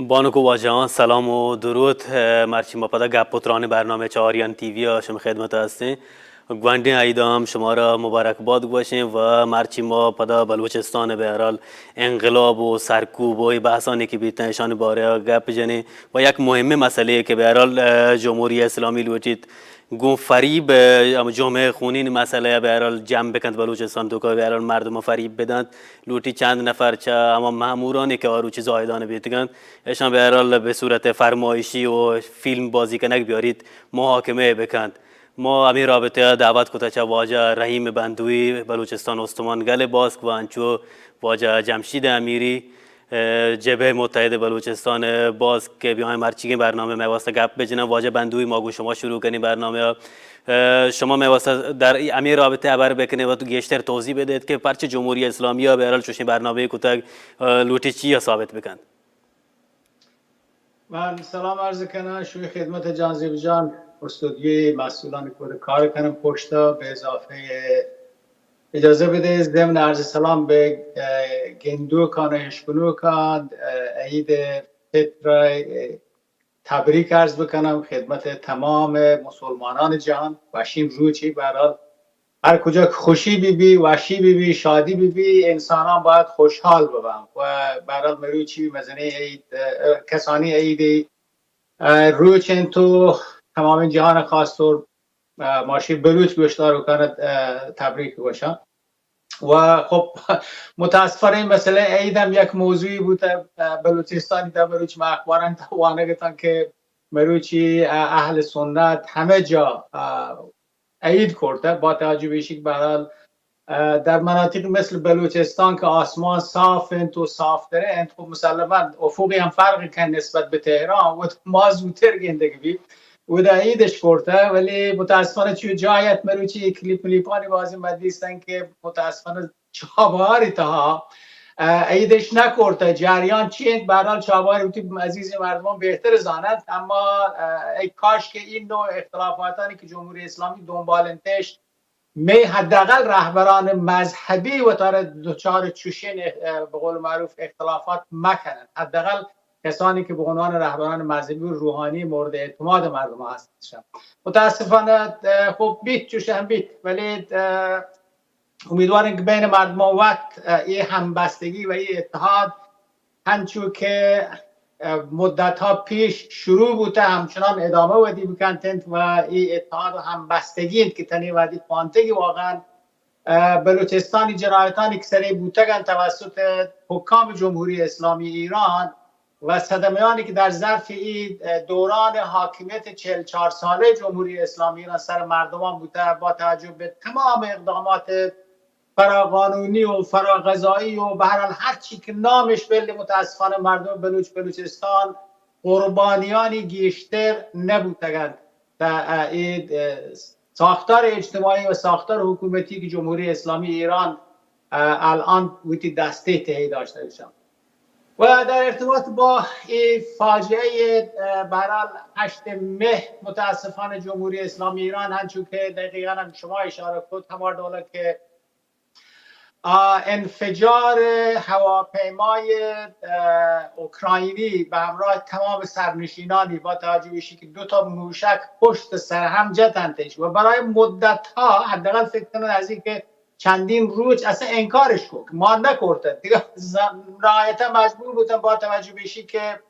بانک و واجہاں، سلام و دروت۔ ء، مرچی ما پدا گپ و تران برنامہ چہ آریان ٹی وی ء شمئے خدمت ء ہستیں۔ گونڈیں عید ء ہم شمارا مبارکباد گوشیں و مرچی ما پدا بلوچستان ء بہرحال انقلاب و سرکوب و اے بحثانی کہ بیتن اشانی بارہ ء گپ جنیں و یک مہمیں مسئلے کہ بہرحال، ء، جمہوری اسلامی لوٹیت گوں فریب، ء، ہم جمعہ خونین مسئلہ ء بہرحال جم بکنت بلوچستان توکا بہرحال مردم فریب بدنت۔ لوٹی چند نفر چہ ہما مامورانی کہ آ روچی زاہدان بیتگنت، اشاں بہرحال بہ صورت فرمائشی و فیلم بازی کنگ بیاریت، محاکمہ بکنت۔ ما ہمے رابطہ ء دعوت کتہ چہ واجہ رحیم بندوی، بلوچستان استمان گل باسک و انچو واجہ جمشید امیری، ء، جبہہ متحد بلوچستان ء باسک کہ بیایں مرچیگیں برنامہ مئے واستہ گپ بجنن۔ واجہ بندوی، ما گوں شما شروع کنیں برنامہ ء۔ ء، شما مئے واستہ در ہمے رابطہ ہبر بکنیں و گیشتر توضیح بدئیت کہ پرچہ جمہوری اسلامی ء بہرحال چوشیں برنامہ کتگ، ء، لوٹی چیا ثابت بکنت؟ من سلام عرض کنم شوی خدمت جان زیب جان، استودیوی مسئولان که کار کنم پشتا، به اضافه اجازه بده ضمن عرض سلام به، اه، گندوکان و اشکنوکان، اه، عید فطر، اه، تبریک عرض بکنم خدمت تمام مسلمانان جهان. وشین روچی برحال هر کجا که خوشی بی بی، وشی بی بی، شادی بی بی، انسانان باید خوشحال ببن و برحال مروچی مزنی عید، اه، کسانی عیدی، اه، روچ انت و تمام جهان خاص طور، اه، ماشی بلوچ گوشدار و کند، اه، تبریک گوشان. و خب متاسفانه این مسئله عید هم یک موضوعی بوته، اه، بلوچستانی تا مروچ ما اخباران تا وانگتان که مروچی، اه، اهل سنت همه جا، اه، عید کرته، با توجه به ایشی که به هر حال، اه، در مناطق مثل بلوچستان که آسمان صاف انت و صافتره انت، خب مسلماً افقی هم فرق کن نسبت به تهران و ما زودتر گندگ بی و در عیدش کرته، ولی متاسفانه چون جایت مروچی کلیپ ملیپانی بازی مدیستن که متاسفانه چابهاری تها، اه، عیدش نکرته. جریان چی انت؟ به هر حال چابهاری وتی عزیز مردمان بهتر زانند، اما، اه، ای کاش که این نوع اختلافاتانی که جمهوری اسلامی دنبال انتش، می حداقل رهبران مذهبی و تاره دچار چوشین، اه، به قول معروف اختلافات مکنند. حداقل کسانی که به عنوان رهبران مذهبی و روحانی مورد اعتماد مردم هستند. متاسفانه، اه، خب بیت، چوش هم بیت، ولی، اه، امیدواریں که بین مردمان وت، اه، ای همبستگی و ای اتحاد هنچو که، اه، مدت‌ها پیش شروع بوته همچنان ادامه ودی بکنت انت و ای اتحاد و همبستگی انت که تنی ودی پانتگی واقعاً، اه، بلوچستانی جنایتانی که سری بوتگن توسط حکام جمهوری اسلامی ایران و صدمه‌هایی که در ظرف این دوران حاکمیت چهل و چهار ساله جمهوری اسلامی ایران سر مردمان بوده، با توجه به تمام اقدامات فراقانونی و فراقضایی و به هر حال هر چی که نامش بله، متاسفانه مردم بلوچ بلوچستان قربانیانی گیشتر نبوتگند. تا، اه، این، اه، ساختار اجتماعی و ساختار حکومتی که جمهوری اسلامی ایران، اه، الان وتی دسته تهی داشته باشند. و در ارتباط با این فاجعهٔ، اه، به هر حال هشت مه، متاسفانه جمهوری اسلامی ایران، هنچون که دقیقاً هم شما اشاره کرد، همان ڈوله که، اه، انفجار هواپیمای، اه، اوکراینی به همراه تمام سرنشینانی، با توجه به که دو تا موشک پشت سر هم جتنتش و برای مدت‌ها، حداقل فکر کنم از این که چندین روز اصلاً انکارش کرد، ما نکرده دیگه. ز-، نهایتاً مجبور بودن با توجه به ایشی که،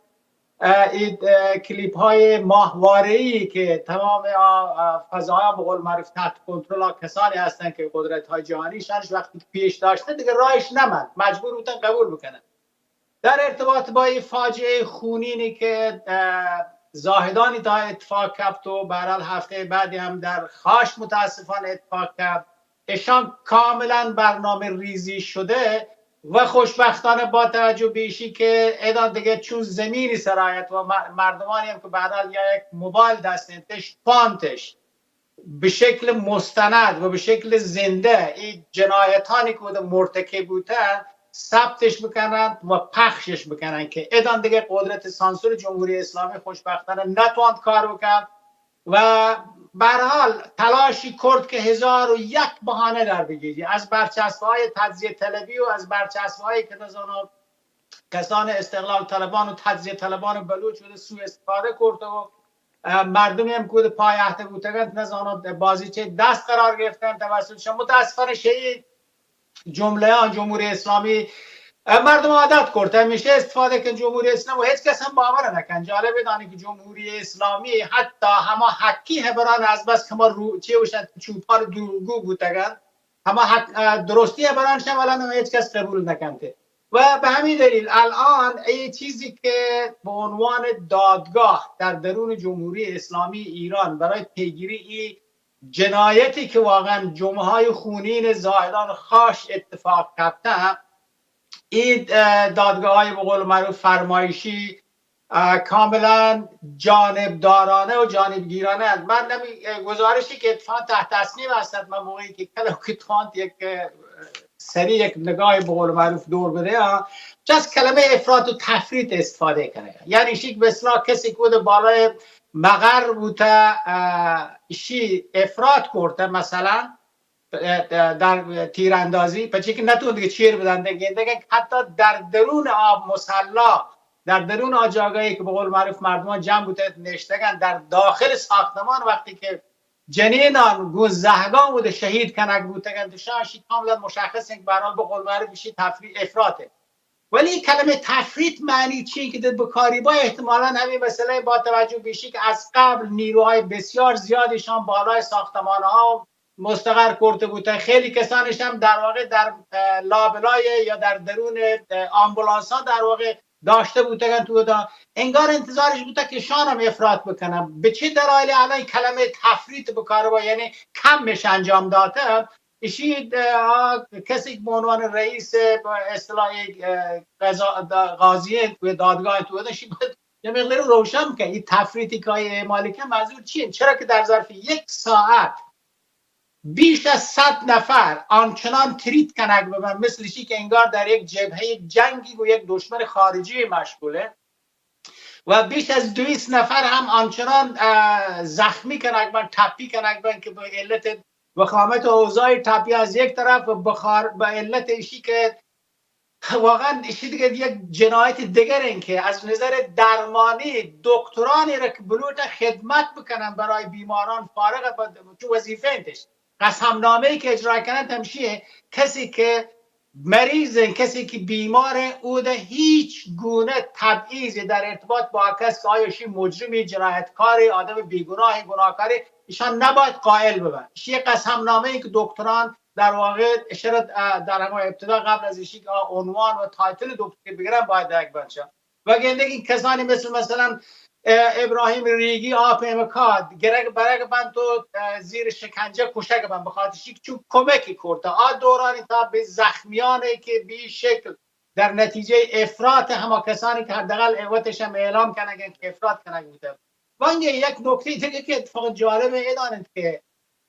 اه، این، اه، کلیپ‌های ماهواره‌ای که تمام آ-، آ، فضاها به قول معروف تحت کنترل آ کسانی هستن که قدرت‌های جهانی شانش وقتی که پیش داشته دیگه راهش نمند، مجبور بودن قبول بکنن. در ارتباط با این فاجعهٔ خونینی که، اه، زاهدانی تا اتفاق کفت و به هر حال هفتهٔ بعدی هم در خاش متاسفانه اتفاق کفت، اشان کاملاً برنامه ریزی شده و خوشبختانه با توجه به ایشی که ادا دیگه چون زمینی سرایت و م-، مردمانی هم که به هر حال یا یک موبایل دست انتش پانتش به شکل مستند و به شکل زنده این جنایتانی که بوده مرتکب بوده ثبتش بکنند و پخشش بکنند که ادان دیگه قدرت سانسور جمهوری اسلامی خوشبختانه نتواند کار بکن و به هر حال تلاشی کرد که هزار و یک بهانه در بگیری، از برچسب‌های تجزیه طلبی و از برچسب‌هایی که نزانم کسان استقلال طلبان و تجزیه طلبان بلوچ و سوء استفاده کرد و، اه، مردمی هم که پای اهته بوتگند، نزانند بازی چه دست قرار گرفتن توسط شما. متاسفانه شهید جمله آن جمهوری اسلامی، اه، مردم عادت کرد، همیشه استفاده کن جمهوری اسلام و هیچ کس هم باور نکن. جالب دانی که جمهوری اسلامی حتی هما حقی هبران از بس که ما رو، چه وشن چوپان دروغگو بوتگن، هما حق، اه، درستی هبران شم الان هم هیچ کس قبول نکنته. و به همین دلیل الان ای چیزی که به عنوان دادگاه در درون جمهوری اسلامی ایران برای پیگیری ای جنایتی که واقعاً جمعه‌های خونین زاهدان خاش اتفاق کپته، این، اه، دادگاه‌های به قول معروف فرمایشی، اه، کاملاً جانبدارانه و جانبگیرانه است. من نمی-، اه، گزارشی که اتفاقاً تحت تصنیف هستد، من موقعی که کلو که تواند یک، اه، سری یک نگاه به قول معروف دور بده، ها. جز کلمه افراط و تفریط استفاده کنه. یعنی شیک به اصطلاح کسی که بوده بالای مقر بوته، اه، شی افراط کرده مثلاً، اه، در تیراندازی، پچه که نتون دیگه چیر بدن، دیگه، دیگه حتی در درون آب مسلا، در درون آ جاگاهی که به قول معروف مردمان جمع بوده نشتگن، در داخل ساختمان وقتی که جنینان گون زهگان بوده شهید کنگ بوتگن، تو شان شی کاملاً مشخص انت که به هر حال به قول معروف شی تفریح افراطه. ولی کلمه تفریط معنی چی که در بکاری با احتمالاً همین مسئله با توجه به شی که از قبل نیروهای بسیار زیادشان بالای ساختمان‌ها مستقر کرده بوده. خیلی کسانش هم در واقع در، اه، لابلای یا در درون، اه، آمبولانس ها در واقع داشته بوتگن تو دا. انگار انتظارش بوده که شان هم افراط بکنن. به چه دلایل الان کلمه تفریط به کار با، یعنی کمش انجام داده؟ اشی، اه، کسی که به عنوان رئیس، به اصطلاح، اه، قضا-، دا-، قاضی و دادگاه تو دا، شی باید یه مقدار روشن که این تفریطی که های اعمالی که منظور چیه؟ چرا که در ظرف یک ساعت بیش از صد نفر آنچنان تریت کنگ ببن، مثل چی که انگار در یک جبههٔ جنگی و یک دشمن خارجی مشغوله و بیش از دویست نفر هم آنچنان، اه، زخمی کنگ بن، ٹپی کنگ بن که به علت وخامت اوضاع ٹپی از یک طرف و بخار، به علت ایشی که واقعاً ایشی دیگه یک جنایت دیگر این که از نظر درمانی دکترانی را که بلوچ خدمت بکنن برای بیماران فارغ از چون وظیفه انتش، قسمنامه‌ای که اجرا کنند همشیه، کسی که مریض انت، کسی که بیمار انت، او ده هیچ گونه تبعیض در ارتباط با کس که آیا شی مجرمی، جنایتکاری، آدم بیگناهی، گناهکاری، ایشان نباید قائل ببن. شی قسمنامه‌ای که دکتران در واقع شرط، اه، در همان ابتدا قبل از ایشی که عنوان و تایتل دکتر بگیرن باید درک بنچن. و گندگی کسانی مثل مثلاً، اه، ابراهیم ریگی آپ امکاد گرگ برگ بند و، اه، زیر شکنجه کشگ بند بخاطر شی که چون کمکی کرده. آ دورانی تا به زخمیانی که به این شکل در نتیجهٔ افراط هما کسانی که حداقل وتش هم اعلام کنگن که افراط کنگ بوده. و انگه یک نکته دیگه که اتفاق جالب ادانند که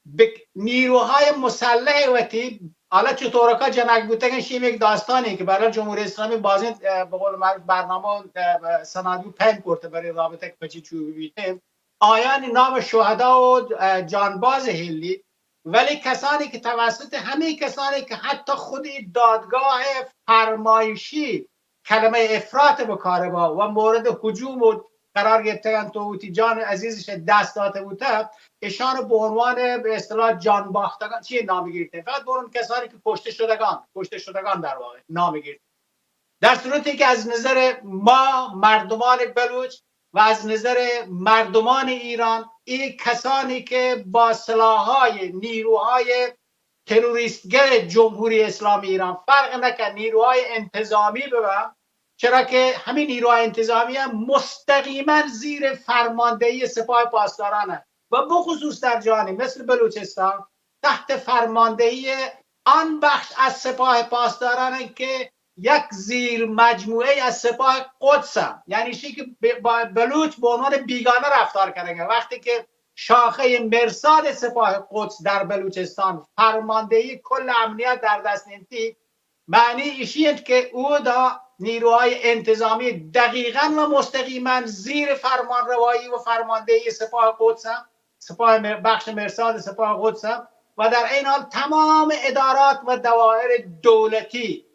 به نیروهای مسلح وتی حالا چطورکا جنگ بوتگن، شیم یک داستانی که برای جمهوری اسلامی بازین، اه، به قول معروف برنامه، اه، سناریو پهن کرده برای رابطه که پچی چوبی بیته. آیانی نام شهدا و، اه، جانباز هلی، ولی کسانی که توسط همین کسانی که حتی خود این دادگاه فرمایشی کلمهٔ افراط به کار با و مورد هجوم و قرار گرفتگن تو وتی جان عزیزش دست داته بوته، اشان به عنوان به اصطلاح جان باختگان چی نام گرفته؟ فقط به عنوان کسانی که کشته شدگان، کشته شدگان در واقع نام گرفته. در صورتی که از نظر ما مردمان بلوچ و از نظر مردمان ایران، این کسانی که با سلاح‌های نیروهای تروریستگر جمهوری اسلامی ایران، فرق نکن نیروهای انتظامی ببن، چرا که همین نیروهای انتظامی هم مستقیما زیر فرماندهی سپاه پاسداران است و بخصوص در جهانی مثل بلوچستان تحت فرماندهی آن بخش از سپاه پاسداران است که یک زیر مجموعه از سپاه قدس هم. یعنی چی که ب-، با بلوچ به عنوان بیگانه رفتار کردن. وقتی که شاخهٔ مرصاد سپاه قدس در بلوچستان فرماندهی کل امنیت در دست انتی، معنی ایشی انت که او دا نیروهای انتظامی دقیقاً و مستقیما زیر فرمانروایی و فرماندهی سپاه قدس هم، سپاه مر-، بخش مرصاد سپاه قدس هم و در این حال تمام ادارات و دوائر دولتی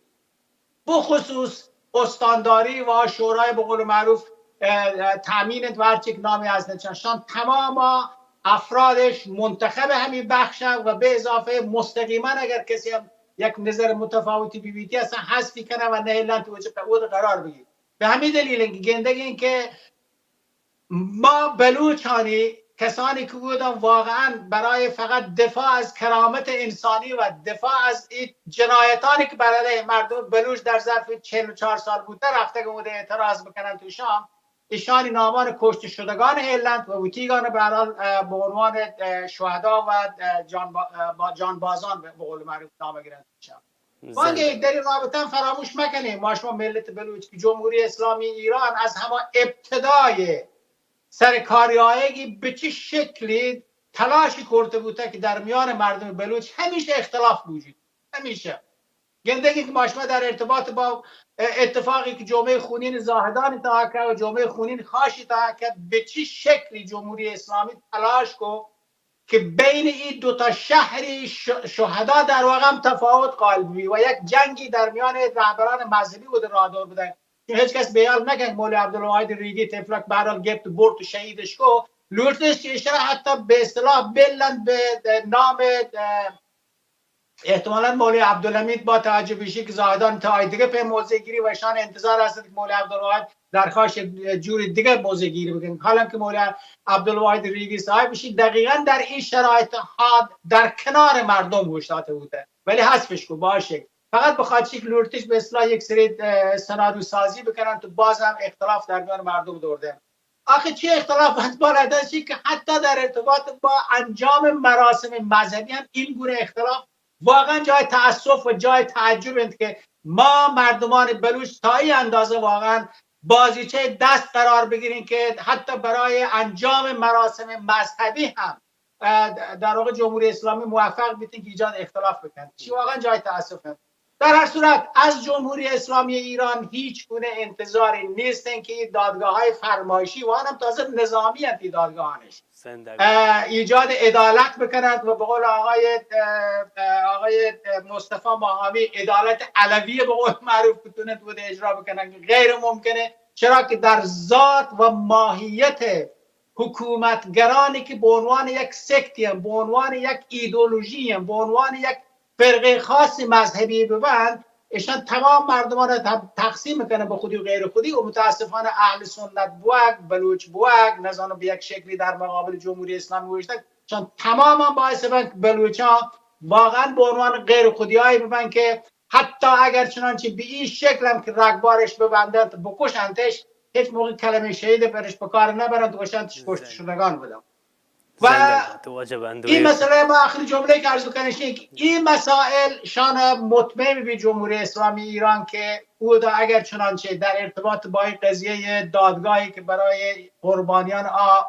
بخصوص استانداری و شورای، به قول معروف، اه، اه، تامین انت و هرچی که نامی از نشان، شان تمام افرادش منتخب همین بخشن و به اضافه مستقیما اگر کسی هم یک نظر متفاوتی ببیتی، اصلاً حذفی کنه و نه اعلان تو وجه قرار بگیر. به همین دلیل که گندگی این که ما بلوچانی، کسانی که بودن واقعاً برای فقط دفاع از کرامت انسانی و دفاع از این جنایتانی که بر علیه مردم بلوچ در ظرف چهل و چهار سال بوده، رفتگ بوده اعتراض بکنن تو شام، ایشانی نامان کشته شدگان هلند و وتیگان به هر حال، اه، به عنوان، اه، شهدا و، اه، جان با-، اه، با-، جانبازان به به قول معروف نام گرند. وانگه یک در این رابطه هم فراموش مکنیم، ما شما ملت بلوچ که جمهوری اسلامی ایران از هما ابتدای سر کاری آیگی به چه شکلی تلاشی کرته بوده که در میان مردم بلوچ همیشه اختلاف وجود، همیشه. گندگی که ما شما در ارتباط با اتفاقی که جمعهٔ خونین زاهدان تاکه و جمعهٔ خونین خاشی تاکه، به چه شکلی جمهوری اسلامی تلاش کو که بین این دو تا شهری ش-، شهدا در واقع هم تفاوت قائل بی و یک جنگی در میان رهبران مذهبی بود را دور بدن. چون هیچ کس بیال نکن که مولوی عبدالواحد ریگی تفلک به هر حال گپت برد و شهیدش کو، لوٹش که اشرا حتی به اصطلاح بلند به نام، اه، احتمالاً مولوی عبدالحمید با توجه به ایشی که زاهدان تا آی دیگه په موضع گیری و اشان انتظار است که مولوی عبدالواحد در خاش جور دیگه موضع گیری بکن، حالا که مولوی عبدالواحد ریگی صاحب ایشی دقیقاً در این شرایط حاد در کنار مردم گوشتاته بوده، ولی حذفش کو باشه. فقط به خاطر که لوٹش به اصطلاح یک سری، اه، سناریو سازی بکنن تو باز هم اختلاف در میان مردم دور دهن. آخه چه اختلاف انت بالادستی که حتی در ارتباط با انجام مراسم مذهبی هم این گونه اختلاف واقعاً جای تأسف و جای تعجب انت که ما مردمان بلوچ تا این اندازه واقعاً بازیچه دست قرار بگیریم که حتی برای انجام مراسم مذهبی هم، اه، در واقع جمهوری اسلامی موفق بیتیم که ایجاد اختلاف بکنیم. چی واقعاً جای تأسف انت. در هر صورت، از جمهوری اسلامی ایران هیچ گونه انتظاری نیست که این دادگاه‌های فرمایشی و آنم تازه نظامی انت، این دادگاهانش، اه، ایجاد عدالت بکنند و به قول آقای، اه، اه، آقای مصطفی ماهامی، عدالت علوی به قول معروف بتونند و اجرا بکنند. غیر ممکنه، چرا که در ذات و ماهیت حکومتگرانی که به عنوان یک سکتی هم، به عنوان یک ایدئولوژی هم، به عنوان یک فرقهٔ خاص مذهبی ببند، ایشان تمام مردمان را تب-، تقسیم می‌کنه به خودی و غیر خودی و متاسفانه اهل سنت بوگ، بلوچ بوگ، نزانم به یک شکلی در مقابل جمهوری اسلامی وشتگ، چون تماما باعث بند که بلوچان واقعاً به عنوان غیر خودیایی ببند که حتی اگر چنانچه به این شکل هم که رگبارش ببندند، بکشندش، هیچ موقع کلمهٔ شهید برش به کار نبرند، گوشند کشته شدگان بودم. و این مسئله ما آخری جمله که عرض بکنش این که این مسائل شان مطمئن بی جمهوری اسلامی ایران که او دا اگر چنانچه در ارتباط با این قضیهٔ دادگاهی که برای قربانیان آ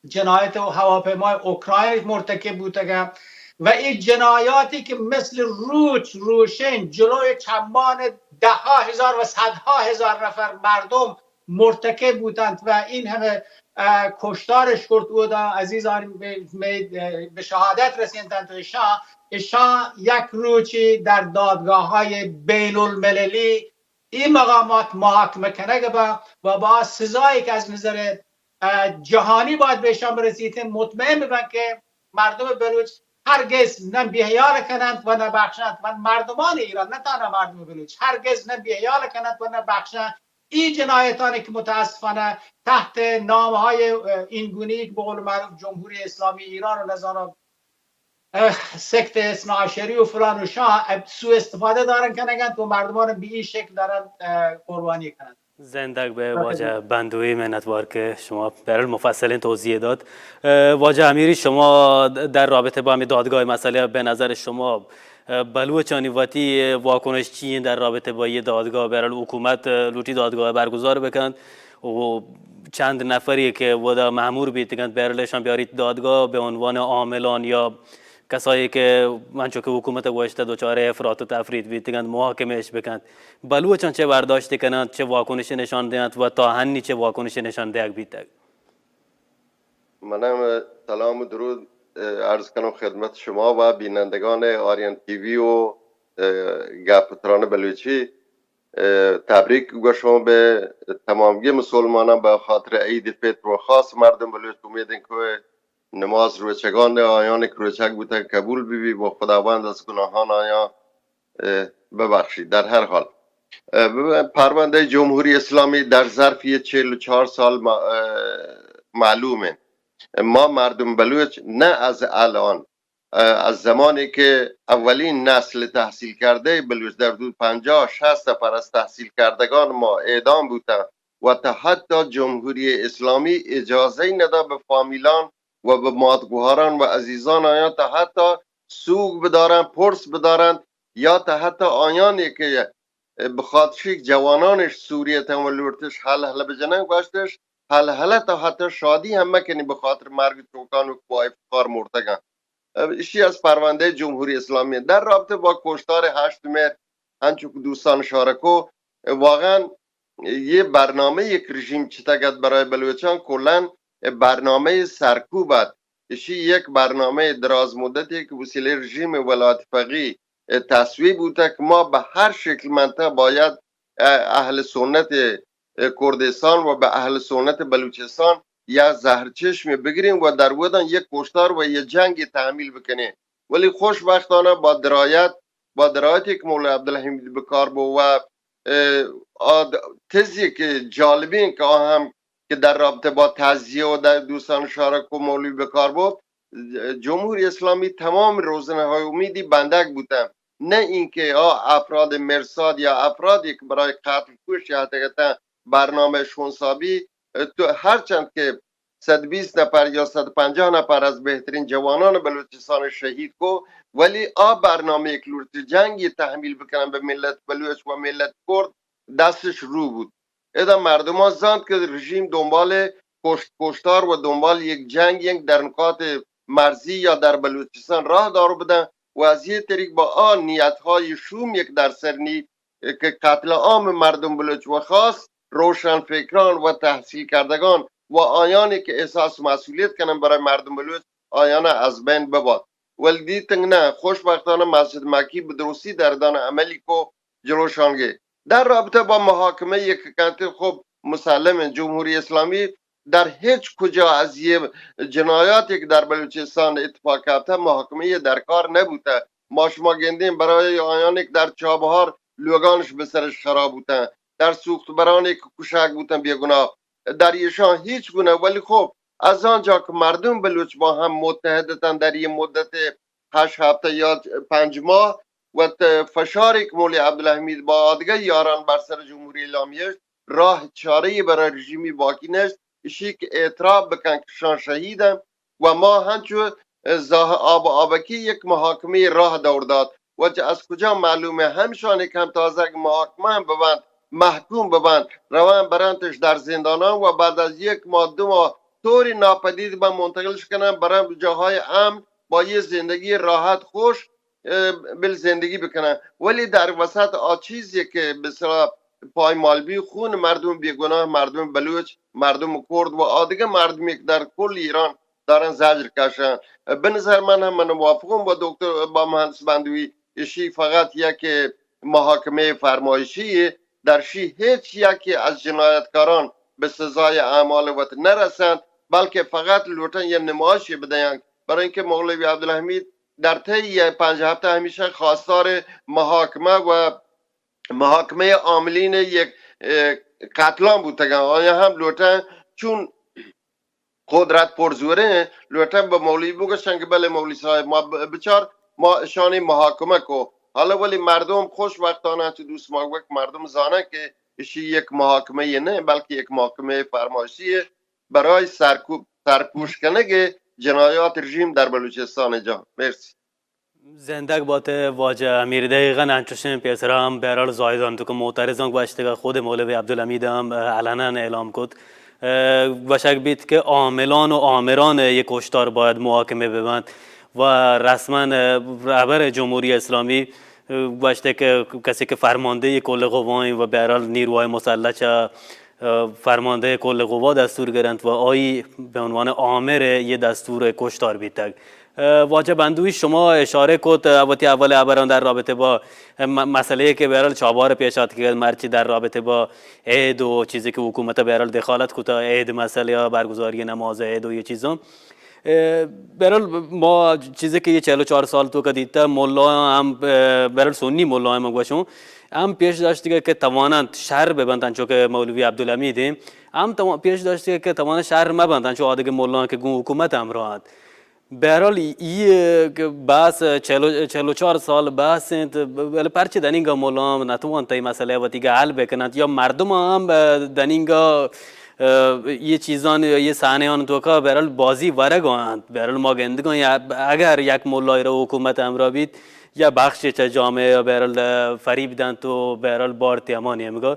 جنایت و هواپیمای اوکراین مرتکب بوتگه و این جنایاتی که مثل روچ روشن جلوی چمان ده ها هزار و صدها هزار نفر مردم مرتکب بوتنت و این همه، اه، کشتارش کرد و دا عزیزان به، به، به شهادت رسینتنت و اشان، اشان یک روچی در دادگاه‌های بین المللی این مقامات محاکمه کنگ با و با سزایی که از نظر، اه، جهانی باید به اشان برسیت، مطمئن ببن که مردم بلوچ هرگز نه بی‌حیال کنند و نه بخشند. من مردمان ایران، نه تنها مردم بلوچ، هرگز نه بی‌حیال کنند و نه بخشند. این جنایتانی که متاسفانه تحت نام‌های، اه، این گونه‌ای که به قول معروف جمهوری اسلامی ایران و نزانم، اه، سکت اثنا عشری و فلان و شاه، اه، سوء استفاده دارن کنگند و مردمان به این شکل دارن، اه، قربانی کنند. زندگ به واجه بندوی، منتوار که شما برل مفصلین توضیح داد. اه، واجه امیری، شما در رابطه با همین دادگاه مسئله به نظر شما، اه، بلوچانی وتی واکنش چی انت در رابطه با یه دادگاه؟ برل حکومت، اه، لوٹی دادگاه برگزار بکن و چند نفری که ودا مأمور بیتگنت برلشان بیاریت دادگاه به عنوان عاملان یا کسایی که منچو که حکومت گوشته دچار افراط و تفریط بیتگنت، محاکمه‌اش بکنت. بلوچان چه برداشت کننت، چه واکنشی نشان دهنت و تا هنی چه واکنشی نشان دهگ بیتگ؟ منم سلام و درود، اه، عرض کنم خدمت شما و بینندگان آریان تی وی و، اه، گپ و تران بلوچی. اه، تبریک گوشان به تمامگی مسلمانان به خاطر عید فطر و خاص مردم بلوچ. امید انت که نماز روچگان آیان که روچگ بوتن قبول ببی و خداوند از گناهان آیان، اه، ببخشید. در هر حال، اه، ببین، پرونده جمهوری اسلامی در ظرف یه چهل و چهار سال ما-، اه، معلومه. ما مردم بلوچ نه از الان، اه، از زمانی که اولین نسل تحصیل کرده بلوچ در حدود پنجاه شصت نفر از تحصیل کردگان ما اعدام بودن و تا حتی جمهوری اسلامی اجازه ندا به فامیلان و به مادگوهاران و عزیزان آیان تا حتی سوگ بدارن، پرس بدارن، یا تا حتی آیانی که به خاطر شیک جوانانش سوریه تن و لوٹتش حل حل بجنن، گوشتش حل حل تا حتی شادی هم مکنی به خاطر مرگ چوکان و با افتخار مرتگن. اشی از پرونده جمهوری اسلامی. در رابطه با کشتار هشت مهر، هنچو که دوستان اشاره کو، واقعاً یه برنامه یک رژیم چتگت برای بلوچان، کلاً برنامه سرکوبت. اشی یک برنامه دراز مدتی که وسیله رژیم ولایت فقیه تصویب بوده که ما به هر شکل منطقه باید اهل سنت کردستان و به اهل سنت بلوچستان یک زهرچشمے بگریں و در ودان یک کشتار و یک جنگے تحمیل بکنیں. ولی خوشبختانه با درایت، با درایتی که مولوی عبدالحمید بکار بو و، اه، آد-، تزی که جالبین که آ هم که در رابطه با تعزیه و در دوستان اشاره کو مولوی بکار بو، جمهوری اسلامی تمام روزنه های امیدی بندگ بوتن، نه اینکه آ افراد مرصاد یا افرادی که برای قتل کوشی هتگتن برنامه شونسابی، تو هرچند که صد و بیست نفر یا صد و پنجاه نفر از بهترین جوانان بلوچستان شهید کو، ولی آ برنامه یک لوٹ جنگی تحمیل بکنن به ملت بلوچ و ملت کرد، دستش رو بود. ادا مردمان زانت که رژیم دنبال کشت کشتار و دنبال یک جنگ، یک در نکات مرزی یا در بلوچستان راه دارو بدن و از یه طریق با آ نیت‌های شوم یک در سر نی که قتل عام مردم بلوچ و خاص روشنفکران و تحصیل کردگان و آیانی که احساس مسئولیت کنن برای مردم بلوچ، آیان از بین بباد. ولی دیتنگ نه، خوشبختانه مسجد مکی به درستی در دان عملی کو جلوشان گه. در رابطه با محاکمه یک کنت، خب مسلم جمهوری اسلامی در هیچ کجا از یه جنایاتی که در بلوچستان اتفاق کفته محاکمه در کار نبوته. ما شما گندیم برای آیانی که در چابهار لوگانش به سرش خراب بوتن، در سوخت برانی که کشک بوتن بیگناه، در ایشان هیچ گونه. ولی خب از آنجا که مردم بلوچ با هم متحدتن در این مدت هشت هفته یا پنج ماه و ت-، فشاری که مولوی عبدالحمید با آدگه یاران بر سر جمهوری اسلامی راه چاره‌ای برای رژیمی باقی نیست، اشی که اعتراف بکن که شان شهیدن و ما هنچو زاه آب آبکی یک محاکمه راه دور داد. و چه از کجا معلومه؟ همشانی که هم تازه که محاکمه هم ببند، محکوم ببند، روان برنتش در زندانان و بعد از یک ماه، دو ماه طوری ناپدید به منتقلش کنن، برن به جاهای امن با یه زندگی راحت خوش، اه، بل زندگی بکنن. ولی در وسط آ چیزی که به اصطلاح پایمال بی، خون مردم بیگناه، مردم بلوچ، مردم کرد و آدگه مردمی که در کل ایران دارن زجر کشن. به نظر من هم، من موافقم با دکتر، با مهندس بندوی، اشی فقط یک محاکمه فرمایشی، در شی هیچ یکی از جنایتکاران به سزای اعمال وت نرسند، بلکه فقط لوٹن یه نمایشی بدین، برای اینکه مولوی عبدالحمید در طی یه پنج هفته همیشه خواستار محاکمه و محاکمه عاملین یک، اه، قتلان بوتگن. آیا هم لوٹن چون قدرت پرزوره، لوٹن به مولوی بگوشن که بله مولوی صاحب، ما ب-، بچار، ما اشانی محاکمه کو. حالا ولی مردم خوشبختانه چه دوست ما وقت مردم زانن که اشی یک محاکمه نه، بلکه یک محاکمه فرمایشی برای سرکوب، سرپوش کنگ جنایات رژیم در بلوچستان جان. مرسی. زندگ بات واجہ امیر. دقیقاً انچوشیں پیسرا ہم بہرحال زاہدان تو کہ معترضاں گوشتگا، خود مولوی عبدالحمید ہم، اه، علناً اعلام کت، اه، گوشگ بیت کہ عاملان و آمران یہ کشتار باید محاکمہ ببنت و رسماً، اه، رہبر جمہوری اسلامی، اه، گوشتے کہ کسی کہ فرماندہ کل قوائیں و بہرحال نیروهای مسلح چہ، اه، فرماندہ کل قوا دستور گرنت و آئی به عنوان آمر یہ دستور کشتار بیتگ. واجہ بندوی، شما اشارہ کت وتی اول ہبراں در رابطہ با م-، مسئلہ کہ بہرحال چابہار پیش آتکگ، مرچی در رابطہ با عید و چیزی کہ حکومت بہرحال دخالت کتا، عید مسئلہ، برگزاری نماز عید و یہ چیزاں. بہرحال ما چیزی کہ یہ چہل و چار سال توکا دیتا، ملا ہم، بہرحال سنی ملا ہم گوشوں، ہم پیش داشتگ کہ تواننت شر ببنت، انچو کہ مولوی عبدالحمید ہیں، ہم تو-، پیش داشتگ کہ تواننت شر مبنت، انچو آدگہ ملا کہ گوں حکومت ہمراہ انت. بہرحال ای، ای کہ بحث چہل و، چہل و چار سال بحث انت، بلے پرچہ دنینگا ملا ہم نتوانت ای مسئلہ وتیگا حل بکننت یا مردم ہم دنینگا، یہ چیزان، یہ صحنہان توکا بہرحال بازی ورگا انت. بہرحال ما گندگاں یا اگر یک ملای رو حکومت ہمراہ بیت، یا بخشے چہ جامعہ یا بہرحال فریب دنت و بہرحال بارت ہما نیمگا.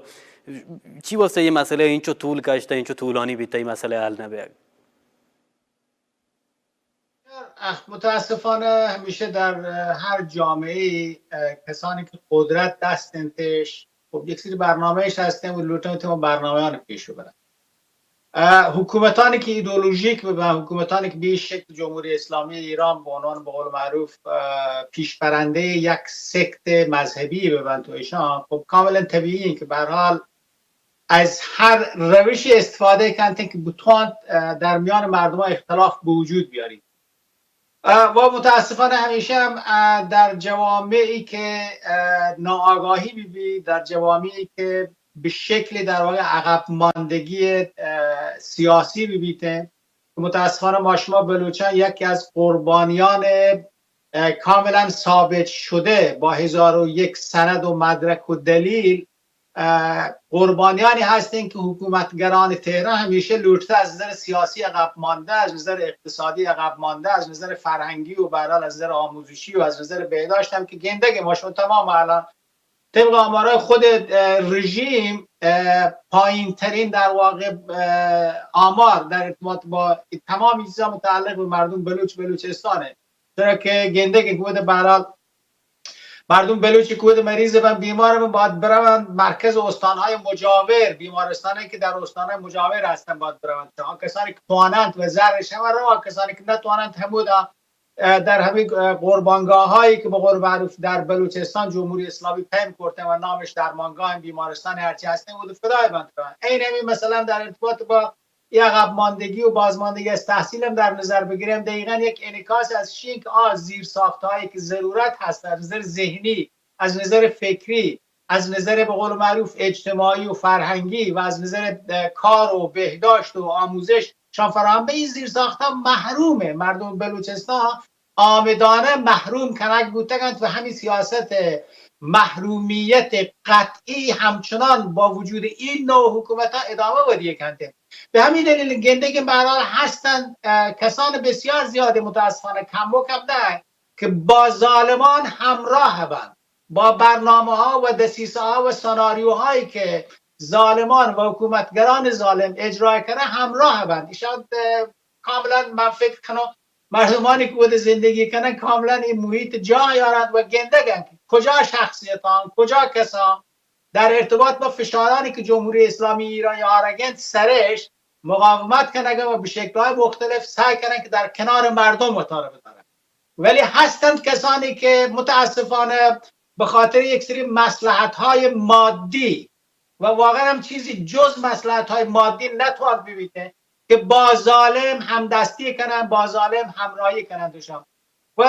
چی واسطہ یہ مسئلہ انچو طول کشتا، انچو طولانی بیتا، یہ مسئلہ حل نبیگ؟ اخ، متاسفانه همیشه در، اه، هر جامعه، اه، کسانی که قدرت دست انتش، خب، یک سری برنامه‌اش هستن و لوٹن تو برنامه‌ان پیش ببرن. اه، حکومتانی که ایدئولوژیک ببن، حکومتانی که به این شکل جمهوری اسلامی ایران به عنوان، به قول معروف، اه، پیشبرندهٔ یک سکت مذهبی ببن تو ایشان، خب، کاملاً طبیعی این که به هر حال از هر روشی استفاده کنت که بتوانت، اه، در میان مردم اختلاف به وجود بیاری. اه، و متاسفانه همیشه هم، اه، در جوامعی که، اه، ناآگاهی ببی، در جوامعی که به شکل در واقع عقب ماندگی، اه، سیاسی ببیته، متاسفانه ما شما بلوچان یکی از قربانیان، اه، کاملاً ثابت شده با هزار و یک سند و مدرک و دلیل، اه، قربانیانی هستیم که حکومتگران تهران همیشه لوٹته از نظر سیاسی عقب مانده، از نظر اقتصادی عقب مانده، از نظر فرهنگی و به هر حال از نظر آموزشی و از نظر بهداشت هم که گندگ ما شما تمام الان طبق آمارهای خود، اه، رژیم، اه، پایین ترین در واقع، اه، آمار در ارتباط با تمام چیزا متعلق به مردم بلوچ، بلوچستانه. چرا که گنده که بود به هر حال مردم بلوچی که بود مریض بن، بیمار بن، باید بروند مرکز استانهای مجاور، بیمارستانهایی که در استانهای مجاور هستن باید بروند. آن کسانی که توانند و زرش هم رو، آن کسانی که نتوانند همودا اه، در همین، اه، قربانگاه هایی که به قول معروف در بلوچستان جمهوری اسلامی پیم کرده و نامش درمانگاه، بیمارستان هرچی هستن، او فدای بند کنن. این همین مثلاً در ارتباط با یه عقب ماندگی و بازماندگی از تحصیل هم در نظر بگیریم، دقیقاً یک انعکاس از شین که آ زیر ساخت هایی که ضرورت هست از نظر ذهنی، از نظر فکری، از نظر به قول معروف اجتماعی و فرهنگی و از نظر، اه، کار و بهداشت و آموزش شان فراهم به این زیر ساخت ها محرومه. مردم بلوچستان آمدانه محروم کنگ بوتگند و همین سیاست محرومیت قطعی همچنان با وجود این نوع حکومت ها ادامه ودی کنده. به همین دلیل گنده که به هر حال هستند، اه، کسان بسیار زیاد متاسفانه کم و کم نه که با ظالمان همراه بند، با برنامه ها و دسیسه ها و سناریوهایی که ظالمان و حکومتگران ظالم اجرا کنه همراه بند. ایشان، اه، کاملاً من فکر کنم مردمانی که بود زندگی کنن کاملاً این محیط جا یارند و گندگن که کجا شخصیتان، کجا کسان در ارتباط با فشارانی که جمهوری اسلامی ایران یا آرگند سرش مقاومت کنگن و به شکل‌های مختلف سعی کنن که در کنار مردم وتارا بدارن. ولی هستند کسانی که متاسفانه به خاطر یک سری مصلحت‌های مادی و واقعاً هم چیزی جز مصلحت‌های مادی نتوان ببیته که با ظالم همدستی کنن، با ظالم همراهی کنن دوشان. و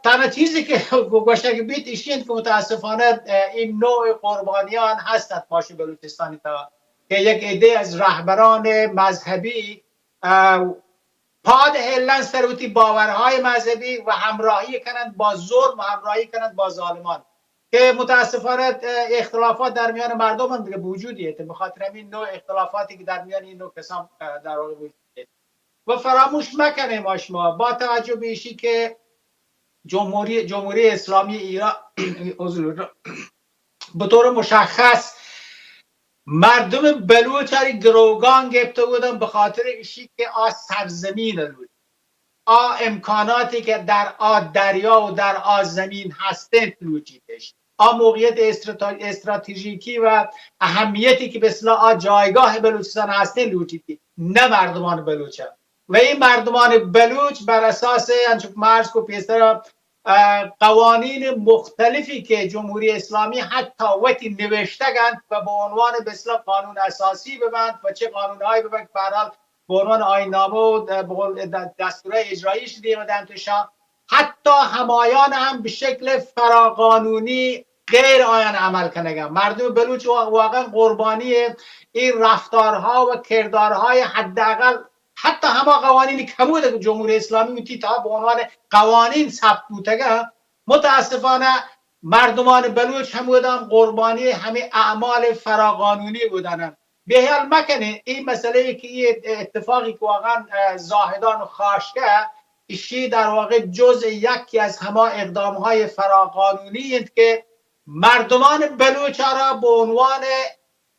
تنها چیزی که گوشگ بیت ایشی انت که متاسفانه، اه، این نوع قربانیان هستند ماشو بلوچستانی تا که یک عده از رهبران مذهبی، اه، پاد هلن سر وتی باورهای مذهبی و همراهی کنند با ظلم و همراهی کنند با ظالمان که متاسفانه، اه، اختلافات در میان مردم هم دیگه وجود یه. به خاطر همین نوع اختلافاتی که در میان این نوع کسان، اه، در واقع وجود یه. و فراموش مکنیم ما شما با توجه به ایشی که جمهوری، جمهوری اسلامی ایران عذر می‌خوام. به طور مشخص مردم بلوچ اری گروگان گپته بودن به خاطر ایشی که آ سرزمین لوٹ، آ امکاناتی که در آ دریا و در آ زمین هستند لوٹیتش، آ موقعیت استراتژ-، استراتژیکی و اهمیتی که به اصطلاح آ جایگاه بلوچستان هستند لوٹیتی، نه مردمان بلوچ. و این مردمان بلوچ بر اساس انچو که من عرض کو پیسر، اه، قوانین مختلفی که جمهوری اسلامی حتی وتی نوشتگ انت و به عنوان به اصطلاح قانون اساسی ببند و چه قانونهایی ببند که به هر حال به عنوان آیین نامه و، اه، به قول د-، دستورهای اجراییش دیمه دنت و شان، حتی همایان هم به شکل فراقانونی غیر آیان عمل کنگا. مردم بلوچ وا-، واقعاً قربانی این رفتارها و کردارهای حداقل حتی هما قوانینی که همود جمهوری اسلامی وتی تا به عنوان قوانین ثبت بوتگا، متاسفانه مردمان بلوچ همودم قربانی همه اعمال فراقانونی بودنن. بی‌خیال مکنه این مسئله که این اتفاقی که واقعاً، اه، زاهدان و خاش که ایشی در واقع جزء یکی از هما اقدام‌های فراقانونی انت که مردمان بلوچ را به عنوان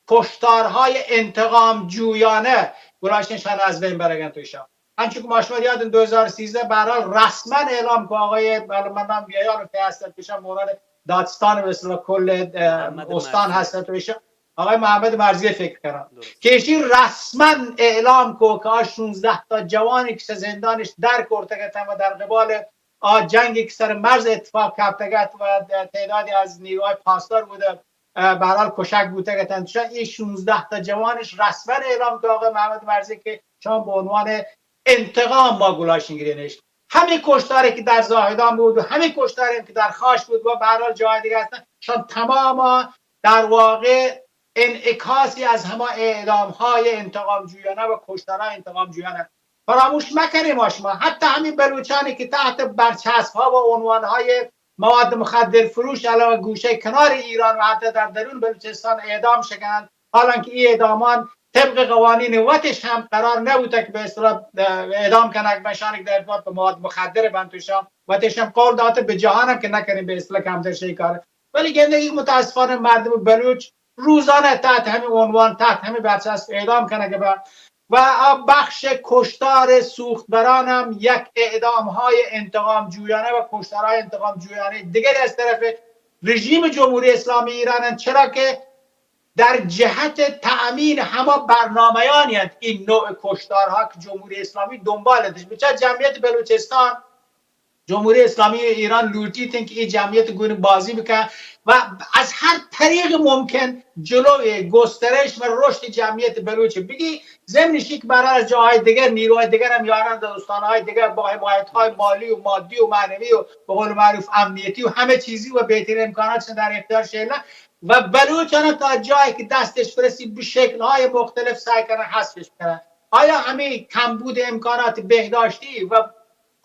کشتارهای انتقام جویانه گلاشتن شان از بین برگن تو ایشان. همچون که ما شما یادن دو هزار و سیزده به هر حال رسما اعلام که آقای، بله، من نام بیایار و فیصل پیشان به عنوان دادستان به اصطلاح کل، اه، محمد استان مرزی هستن تو ایشان. آقای محمد مرزی فکر کنم درست. که ایشی رسما اعلام کو که آ شانزده تا جوانی که زندانش در کرتگتن و در قبال آ جنگی که سر مرز اتفاق کپتگت و تعدادی از نیروهای پاسدار بوده، اه، به هر حال کشک بوتگتن. چون این شانزده تا جوانش رسما اعلام که آقای محمد مرزی که شان به عنوان انتقام ما گلاشین گرینش. همین کشتاری که در زاهدان بود و همین کشتاری هم که در خاش بود و به هر حال جای دیگه هستن، شان تمام در واقع انعکاسی از هما اعدام‌های انتقام جویانه و کشتارهای انتقام جویانه. فراموش مکنیم ما شما، حتی همین بلوچانی که تحت برچسب‌ها و عنوان‌های مواد مخدر فروش علاوه گوشه کنار ایران و حتی در درون بلوچستان اعدام شکنند، حالانکه این اعدامان طبق قوانین وتش هم قرار نبوده که به اصطلاح، اه، اعدام کنگ بشان که در ارتباط به مواد مخدر بند توشان وتش هم قول داده به جهان هم که نکنیم به اصطلاح کمتر شی کاره. ولی گندگی متاسفانه مردم بلوچ روزانه تحت همین عنوان، تحت همین برچسب اعدام کنگ به و آ بخش کشتار سوختبران هم یک اعدام‌های انتقام جویانه و کشتارهای انتقام جویانه دیگری از طرف رژیم جمهوری اسلامی ایران انت، چرا که در جهت تأمین هما برنامه‌یانی انت این نوع کشتارها که جمهوری اسلامی دنبال انتش. بچه جمعیت بلوچستان جمهوری اسلامی ایران لوٹیت انت که این جمعیت گون بازی بکن و از هر طریق ممکن جلوی گسترش و رشد جمعیت بلوچ بگی. ضمن اشی که برای از جاهای دیگر نیروهای دیگر هم یاران در استانهای دیگر با حمایت‌های مالی و مادی و معنوی و به قول معروف امنیتی و همه چیزی و بهترین امکانات در اختیار شیلن و بلوچان تا جایی که دستش برسی به شکل‌های مختلف سعی کنن حذفش کنن. آیا همین کمبود امکانات بهداشتی و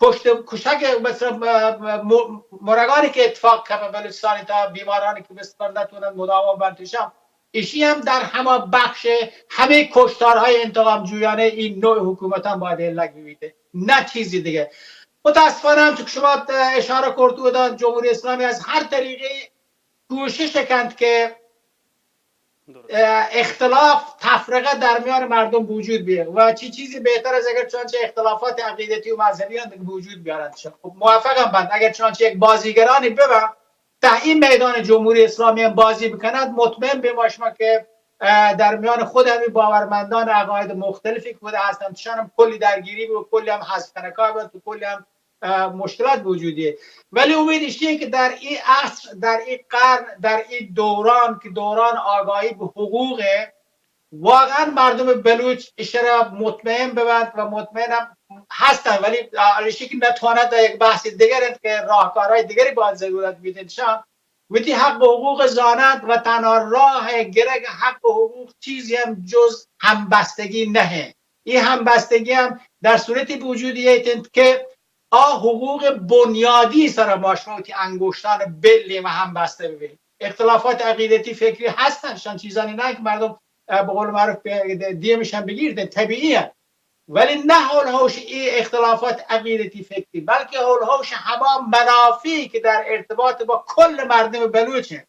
کشت، کشک، مثلاً، م-، م-، مرگانی که اتفاق کپه بلوچستان، تا بیمارانی که بستر نتونن مداوا بنت شان، ایشی هم در هما بخش همه کشتارهای انتقام جویانه این نوع حکومت هم باید علت ببیته، نه چیزی دیگه. متاسفانه هم که شما اشاره کرد بودن، جمهوری اسلامی از هر طریقی کوشش کنت که، درست. اه، اختلاف، تفرقه در میان مردم وجود بیه و چی چیزی بهتر از اگر چنانچه اختلافات عقیدتی و مذهبی هم وجود بیارند. خب، موافقم بند. اگر چنانچه یک بازیگرانی ببن، تا این میدان جمهوری اسلامی هم بازی بکند، مطمئن به ما شما که، اه، در میان خود همین باورمندان عقاید مختلفی که بوده هستند، چشان هم کلی درگیری بود، کلی هم حذف کنکار بود، کلی هم اه، مشکلات وجودیه. ولی امید ایشیه که در این عصر، در این قرن، در این دوران که دوران آگاهی به حقوقه، واقعاً مردم بلوچ اشرا مطمئن ببند و مطمئنم هستن، ولی ایشی که نتواند در یک بحث دیگر انت که راهکارهای دیگری باید ضرورت بیدن شان وتی حق و حقوق زانند و تنها راه گرگ حق و حقوق چیزی هم جز همبستگی نهه. این همبستگی هم در صورتی به وجود یایت انت که آ حقوق بنیادی سر ما شما وتی انگشتان بلیم و همبسته ببین. اختلافات عقیدتی فکری هستن، شان چیزانی نه که مردم، اه، به قول معروف به-، دیمشان بگیرد، طبیعی هست. ولی نه حول حوش این اختلافات عقیدتی فکری، بلکه حول حوش هما منافعی که در ارتباط با کل مردم بلوچ هست.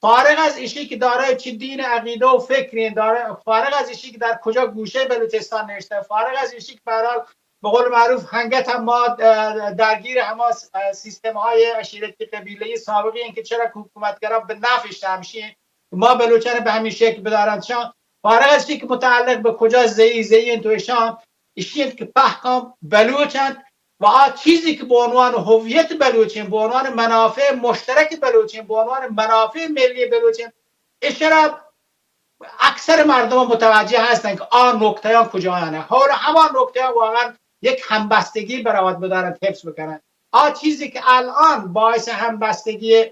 فارغ از ایشی که دارای چه دین، عقیده و فکری داره، فارغ از ایشی که در کجا گوشه بلوچستان نشته، فارغ از ایشی که به هر حال به قول معروف هنگت هم ما، اه، درگیر هما س-، اه، سیستم‌های عشیرتی قبیله‌ای سابقی این که چرا که حکومتگران به نفعش همشی ما بلوچان به همین شکل بدارند شان، فارغ از چی که متعلق به کجا زئی، زئی انت و اشان، ایشی انت کہ پہکاں بلوچ انت و آ چیزی کہ بہ عنوان هویت بلوچیں، بہ عنوان منافع مشترک بلوچیں، بہ عنوان منافع ملی بلوچیں، اشرا اکثر مردم متوجه هستند که آ نکته‌ها کجایانه. حول همان نکته‌ها واقعاً یک همبستگی برود بدارند، حفظ بکنند. آ چیزی که الان باعث همبستگی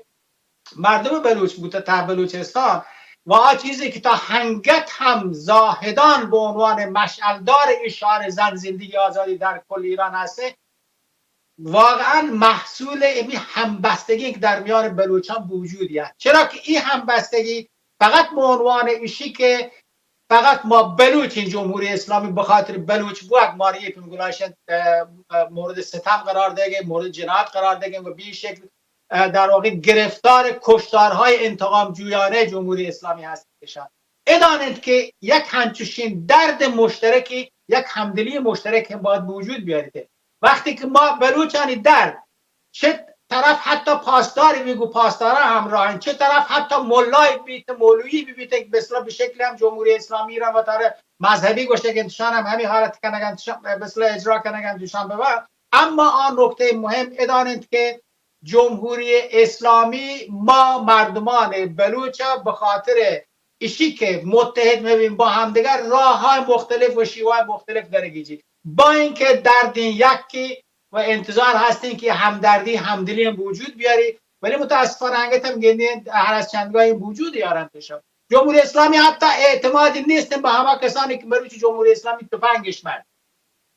مردم بلوچ بوده تا بلوچستان و آ چیزی که تا هنگت هم زاهدان به عنوان مشعلدار این شعار زن زندگی آزادی در کل ایران هسته، واقعاً محصول امی همبستگی که در میان بلوچان بوجود یه. چرا که این همبستگی فقط به عنوان ایشی که فقط ما بلوچ این جمهوری اسلامی به خاطر بلوچ بوگ ما رو یه گلاشن، اه، اه، مورد ستم قرار دهگه، مورد جنایت قرار دهگه و به این شکل، اه، در واقع گرفتار کشتارهای انتقام جویانه جمهوری اسلامی هستشان. ادانند که یک همچوشین درد مشترکی، یک همدلی مشترک هم باید به وجود بیاریده. وقتی که ما بلوچانی درد، چه طرف حتی پاسداری بگو، پاسدارا همراهن، چه طرف حتی ملای بیت، مولوی بیت، که به اصطلاح به شکل هم جمهوری اسلامی را و تاره مذهبی گوشه که انتشان هم همین حالت کنگن، به اصطلاح اجرا کنگن دوشان ببر. اما آن نکته مهم ادانند که جمهوری اسلامی ما مردمان بلوچ به خاطر ایشی که متحد می‌بین با همدیگر، راه های مختلف و شیوه های مختلف درگیجی، با اینکه دردین یکی و انتظار هستین که همدردی، همدلی هم وجود بیاری، ولی متاسفانه انگت هم گندین هر از چندگاهی وجود یارن پیشم. جمهوری اسلامی حتی اعتمادی نیستن به همه کسانی که مروچی جمهوری اسلامی تفنگش برد.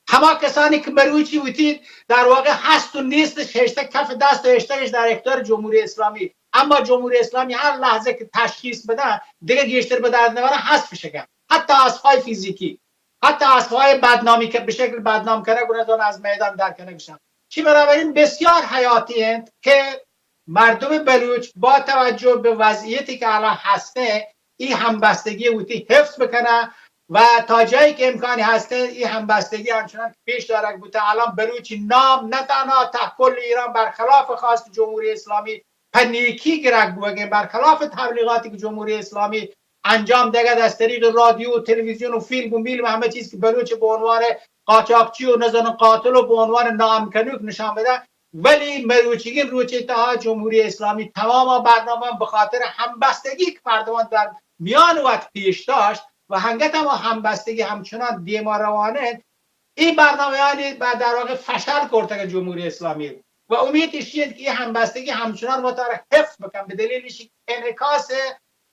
هما کسانی که مروچی وتی در واقع هست و نیستش هشته کف دست و هشتهش در اختیار جمهوری اسلامی، اما جمهوری اسلامی هر لحظه که تشخیص بده دیگه گیشتر به درد نبره، حذف شکن، حتی اسبهای فیزیکی، حتی اسبهای بدنامی که به شکل بدنام کنه گونه از میدان در کنه گشن. چی بنابراین بسیار حیاتی انت که مردم بلوچ با توجه به وضعیتی که الان هسته، این همبستگی وتی حفظ بکنه و تا جایی که امکانی هسته، این همبستگی همچنان که پیش دارک بوته. الان بلوچی نام نه تنها تا کل ایران برخلاف خواست جمهوری اسلامی په نیکی گرک بوگه، برخلاف تبلیغاتی که جمهوری اسلامی انجام دهگد از طریق رادیو و تلویزیون و فیلم و میلم، همه چیز که بلوچ به عنوان قاچاقچی و نزن قاتل و به عنوان ناامکنوک نشان بده، ولی مروچیگین روچی تها جمهوری اسلامی تمام برنامه به خاطر همبستگی که مردمان در میان وقت پیش داشت و هنگت هم همبستگی همچنان دیما روانه، این برنامه یعنی در واقع فشل کرتگ جمهوری اسلامی و امید اشی انت که این همبستگی همچنان وتارا حفظ بکن، به دلیل ایشی انعکاس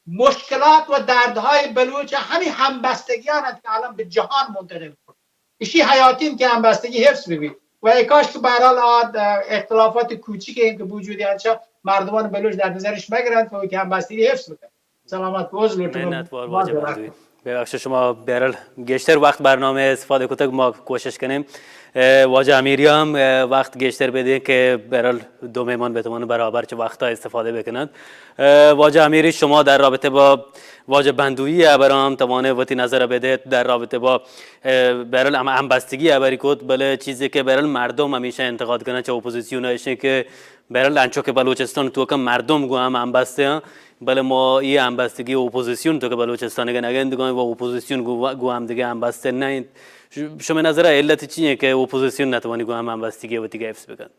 مشکلات و دردهای بلوچ همین همبستگیان انت که الان به جهان منتقل کرد. ایشی حیاتی انت که همبستگی حفظ ببی و ای کاش که به هر حال آ اختلافات کوچیک انت که وجودی انت، مردمان بلوچ در نظرش مگرند و که همبستگی حفظ بکن. سلامت باز لوٹوں. منت وار واجہ بندوی. ببخشید شما بهرحال گیشتر وقت برنامه استفاده کتگ، ما کوشش کنیم، اه، واجہ امیری هم، اه، وقت گیشتر بدیں که بهرحال دو مهمان بتوان برابر چه وقتا استفاده بکنند. اه، واجہ امیری، شما در رابطه با واجہ بندوی هبرا هم توانه وتی نظر بدهت در رابطه با، اه، بهرحال هم، همبستگی هبری کت، بله چیزی که بهرحال مردم همیشه انتقاد کنن چه اپوزیسیون ایشن که بهرحال انچو که بلوچستان توکا مردم گو هم همبسته، بلے ما اے ہمبستگی اپوزیسیون تو کہ بلوچستان ء گنگ ء گوں و اپوزیسیون گوں، گوں ہم دگہ ہمبست نہ انت۔ ش-، شمئے نظر ء علت چی انت کہ اپوزیسیون نہ توانی گوں ہم ہمبستگی ء وتی ء حفظ بکن؟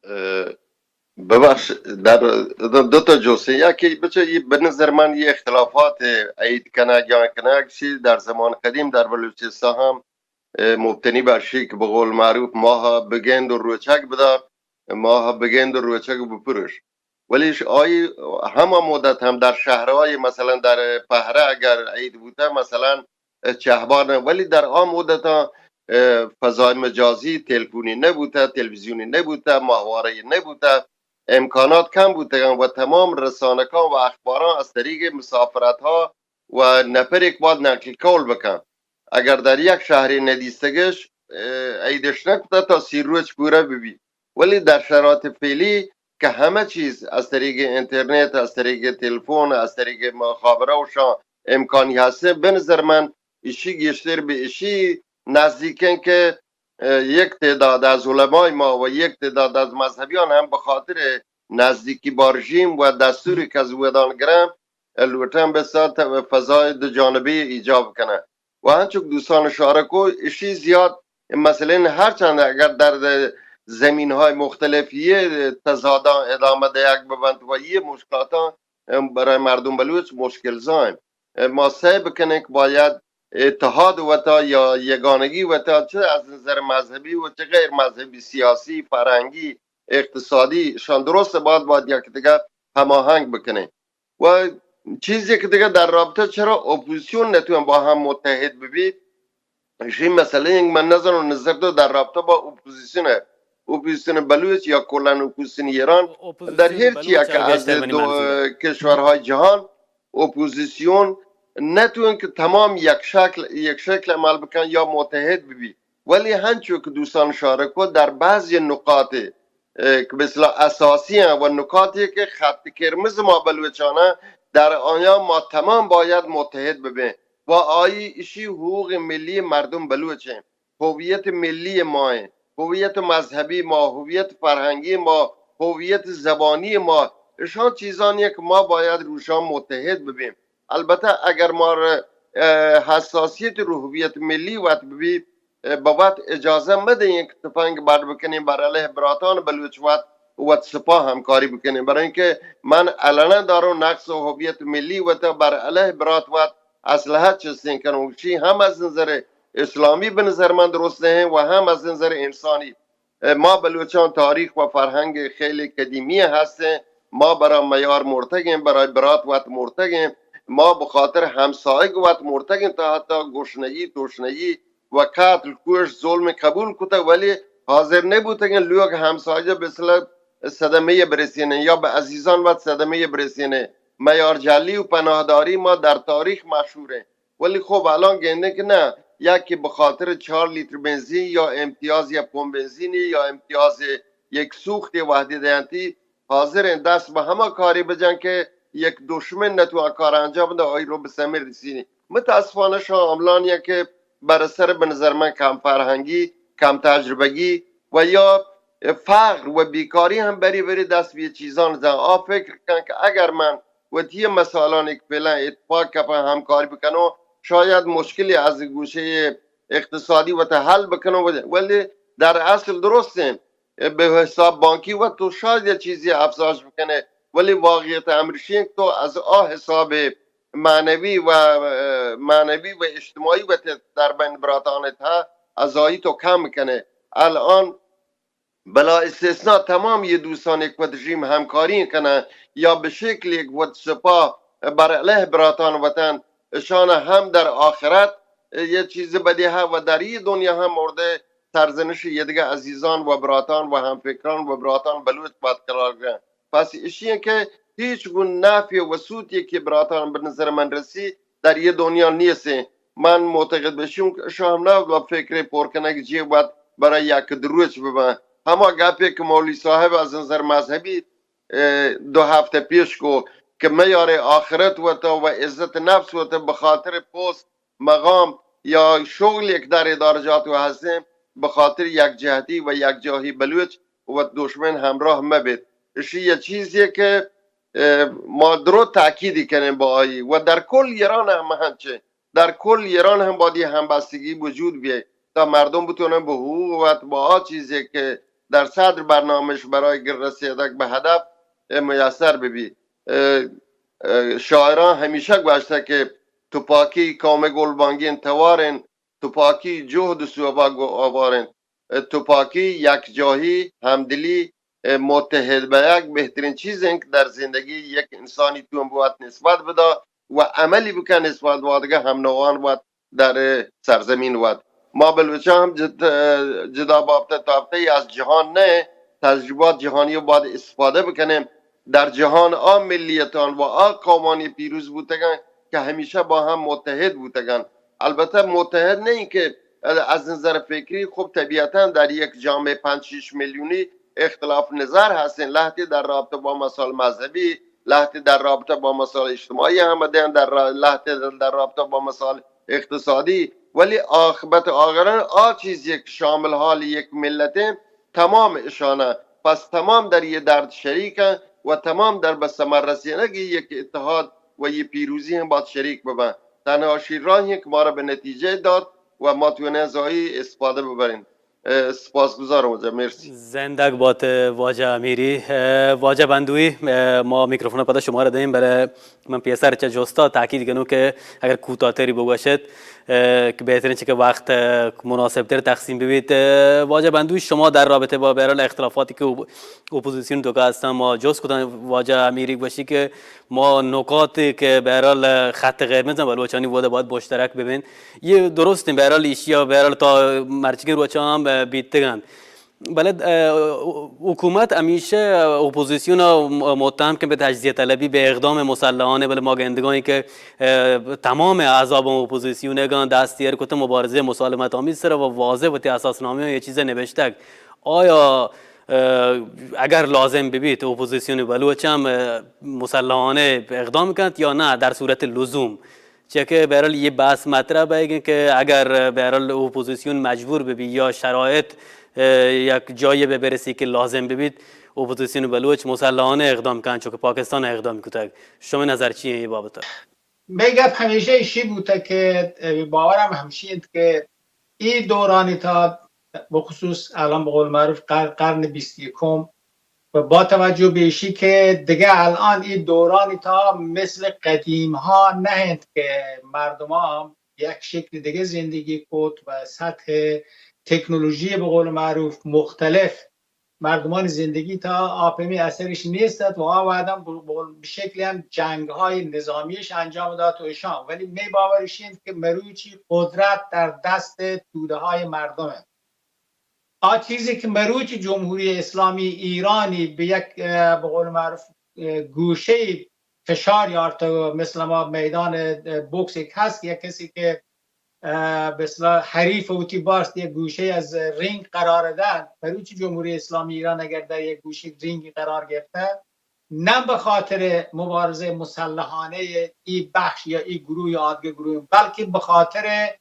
اه، ببخش، در دو، دو تا جوسه، یکی بچه ای به نظر من ای اختلافات عید کنگ یا کنگ شی در زمان قدیم در بلوچستان هم اه، مبتنی بر شی که به قول معروف ماه بگند و روچگ بدار، ماه بگند و روچگ بپروش. ولی ش-، آئی هما مدت هم در شهرهای مثلاً در پهره اگر عید بوته، مثلاً چهبان، ولی در آ مدت ها، اه، فضای مجازی تلفونی نبوته، تلویزیونی نبوته، ماهواره نبوته، امکانات کم بوتگن و تمام رسانکان و اخباران از طریق مسافرت ها و نفر یک باید نقل قول بکن. اگر در یک شهری ندیستگش، اه، عیدش نکته تا سی روچ پوره ببی. ولی در شرایط فعلی که همه چیز از طریق اینترنت، از طریق تلفن، از طریق مخابره و شان امکانی هسته، به نظر من ایشی گیشتر به ایشی نزدیکن که، اه، یک تعداد از علمای ما و یک تعداد از مذهبیان هم به خاطر نزدیکی با رژیم و دستوری که از ودان گرن، لوٹن به ساعت فضای دو جانبه ایجاب کنه. و انچو که دوستان اشاره کو، اشی زیاد مسئله نه، هرچند اگر در زمین‌های مختلف یه تضادان ادامه دیگ ببند و یه مشکلاتان برای مردم بلوچ مشکل زاین. ما سعی بکنیں که باید اتحاد وتا یا یگانگی وتا، چه از نظر مذهبی و چه غیر مذهبی، سیاسی، فرهنگی، اقتصادی، شان درست باید، باید یک دیگه هماهنگ بکنیں. و چیزی که دیگه در رابطه چرا اپوزیسیون نتوان با هم متحد ببی، اشی مسئله اینکه من نزانم نظر تو در رابطه با اپوزیسیون، اپوزیسیون بلوچ یا کلاً اپوزیسیون ایران، در هر چیا که از دو کشورهای جهان اپوزیسیون نتوان که تمام یک شکل، یک شکل عمل بکن یا متحد ببی، ولی هنچو که دوستان اشاره کو، در بعضی نقاط، اه، که به اصطلاح اساسی هن و نکاتی که خط قرمز ما بلوچانه، در آیا ما تمام باید متحد ببین و آیی اشی حقوق ملی مردم بلوچ هن، هویت ملی ما هن، هویت مذهبی ما، هویت فرهنگی ما، هویت زبانی ما، اشان چیزانی که ما باید روشان متحد ببین. البته اگر ما ر-، اه، حساسیت رو هویت ملی وت ببی، اه، به وت اجازه مدهین که تفنگ بر بکنین بر علیه براتان بلوچ وت، وت سپاه همکاری بکنین، برای اینکه من علنا دارم نقص هویت ملی وت بر علیه برات وت اسلحه چستین کنم. چی هم از نظر اسلامی به نظر من درست نهین و هم از نظر انسانی. ما بلوچان تاریخ و فرهنگ خیلی قدیمی هستیں. ما برا میار مرتگیں، برای برات وت مرتگیں، ما بخاطر همسایگ وت مرتگیں، تا حتی گشنگی، تشنگی و قتل، کوش، ظلم قبول کتگ، ولی حاضر نبوتگیں لوگ همسایگ به اصطلاح صدمه برسینیں یا به عزیزان وت صدمه برسینیں. میار جلی و پناهداری ما در تاریخ مشهوریں. ولی خب الان گندیں که نه، یکی به خاطر چهار لیتر بنزین یا امتیاز یک پمپ بنزینی یا امتیاز یک سوخت وهدی دینتی، حاضریں دست به هما کاری بجن که یک دشمن نتوان کار انجام بده، آئی رو به ثمر رسینی. متاسفانه شان عاملانی که بر سر به نظر من کم فرهنگی، کم تجربگی و یا فقر و بیکاری هم بری بری دست به چیزان زن. آ فکر کن که اگر من وتی مسائلانی که فعلا اتفاق کپن همکاری بکنو، شاید مشکلی از گوشه اقتصادی وت حل بکنو، ولی در اصل درستیں، به حساب بانکی وت تو شاید یه چیزی افزایش بکنه، ولی واقعیت امرشین تو از آ حساب معنوی و، معنوی و اجتماعی وت در بین براتان تا ازایی تو کم کنه. الان بلا استثنا تمام یه دوستانی که وت رژیم همکاری کنن یا به شکل یک وت سپاه بر علیه براتان وطن، اشان هم در آخرت یه چیز بدیه و در این دنیا هم مورد سرزنش یه دیگه عزیزان و براتان و همفکران و براتان بلوچ باید قرار گرن. پس اشی که هیچ گون نفع و سوتی که براتان به نظر من رسی، در یه دنیا نیستیں. من معتقد بشیم که شو هم نه با فکر پر کنگ جی باید برای یک دو روچ ببن. هما گپی که مولوی صاحب از نظر مذهبی، اه، دو هفته پیش کو که میار آخرت وتا و عزت نفس وتا به خاطر پست، مقام یا شغل یک در ادارجات و هستیں، به خاطر یک جهتی و یک جاهی بلوچ و دشمن همراه مبید. اشی یه چیزیه که اه، ما درو تاکید کنیں با آئی و در کل ایران هم هنچه، در کل ایران هم باید یه همبستگی وجود بیه تا مردم بتونن به حقوق وت با آ چیزی که در صدر برنامهش برای گر رسیدگ به هدف، اه، میسر ببی. اه، اه، شاعران همیشه گوشته که تپاکی کام گلبانگین توارن، تپاکی جهد سوبا گو آوارن. تپاکی، یکجاهی، همدلی، متحد به یک بهترین چیز انت که در زندگی یک انسانی تو هم باید نسبت بدا و عملی بکن نسبت به دیگه هم نوعان وت در سرزمین وت. ما بلوچان هم جد-، جدا بابت تابته از جهان نه، تجربات جهانی رو باید استفاده بکنیم. در جهان آ ملیتان و آ قومانی پیروز بوتگن که همیشه با هم متحد بوتگن. البته متحد نه این که از نظر فکری، خب طبیعتاً در یک جامعه پنج شش میلیونی اختلاف نظر هستین، لهتی در رابطه با مسائل مذهبی، لهتی در رابطه با مسائل اجتماعی هم دین، در را-، لهتی در رابطه با مسائل اقتصادی، ولی عاقبت آخرن آ چیزی که شامل حال یک ملت تمام اشانه، پس تمام در یه درد شریکن و تمام در به ثمر رسینگی یک اتحاد و یه پیروزی هم باید شریک ببن. تنها اشی راهی که ما را به نتیجه داد و ما توانین از آیی استفاده ببرین. اه، سپاسگزارم واجه، مرسی. زندگ بات واجه امیری. اه، واجه بندوی، اه، ما میکروفون پدا شما را دیم، بله من پیسر چه جستا تاکید کنو که اگر کوتاه‌تری بگوشت، اه، که بهترین چه که وقت، اه، مناسب‌تر تقسیم ببیت. اه، واجه بندوی، شما در رابطه با بهرحال اختلافاتی که اپ-، اپوزیسیون تو که هستن، ما جست کتن واجه امیری گوشی که ما نکاتی که بهرحال خط قرمز بلوچانی ودا باید مشترک ببین. یه درستیں، بهرحال ایشیا بهرحال تا مرچگیں روچا هم بیتگن. بلے، اه، حکومت همیشه اپوزیسیون ء متهم کن به تجزیه طلبی، به اقدام مسلحانه، بلے ما گندگایں که، اه، تمام احزاب اپوزیسیون گان دست ایر کتن مبارزه مسالمت آمیز سر و واضح وتی اساسنامه یه چیز نوشتگ. آیا، اه، اگر لازم ببیت اپوزیسیون بلوچ هم، اه، مسلحانه اقدام کنت یا نه در صورت لزوم؟ چیا که بهرحال یه بحث مطرح بیگ انت که اگر بهرحال اپوزیسیون مجبور ببی یا شرایط، اه، یک جایی به برسی که لازم ببیت، اپوزیسیون بلوچ مسلحانه اقدام کنت، چون که پاکستان اقدام کتگ. شما نظر چی انت این بابت؟ می گپ همیشه ایشی بوته که، اه، باورم همشی انت که ای دورانی تا بخصوص الان به قول معروف قر-، قرن بیست و یکم و با توجه به ایشی که دیگه الان این دورانی تا مثل قدیم ها نه انت که مردم ها یک شکل دیگه زندگی کت و سطح تکنولوژی به قول معروف مختلف مردمان زندگی تا آپمی اثرش نیست و آ وعدم به به شکلی هم جنگ های نظامیش انجام داد و اشان، ولی می باورش انت که مروچی قدرت در دست توده های مردمه. آ چیزی که مروچی جمهوری اسلامی ایرانی به یک، اه، به قول معروف، اه، گوشه فشار یارته، مثل ما میدان، اه، بوکس یک هست، یک کسی که، اه، به اصطلاح حریف وتی باست یک گوشه از رینگ قرار دن، مروچی جمهوری اسلامی ایران اگر در یک گوشه رینگی قرار گرفته، نه به خاطر مبارزه مسلحانه ای بخش یا ای گروه یا آدگه گروه، بلکه به خاطر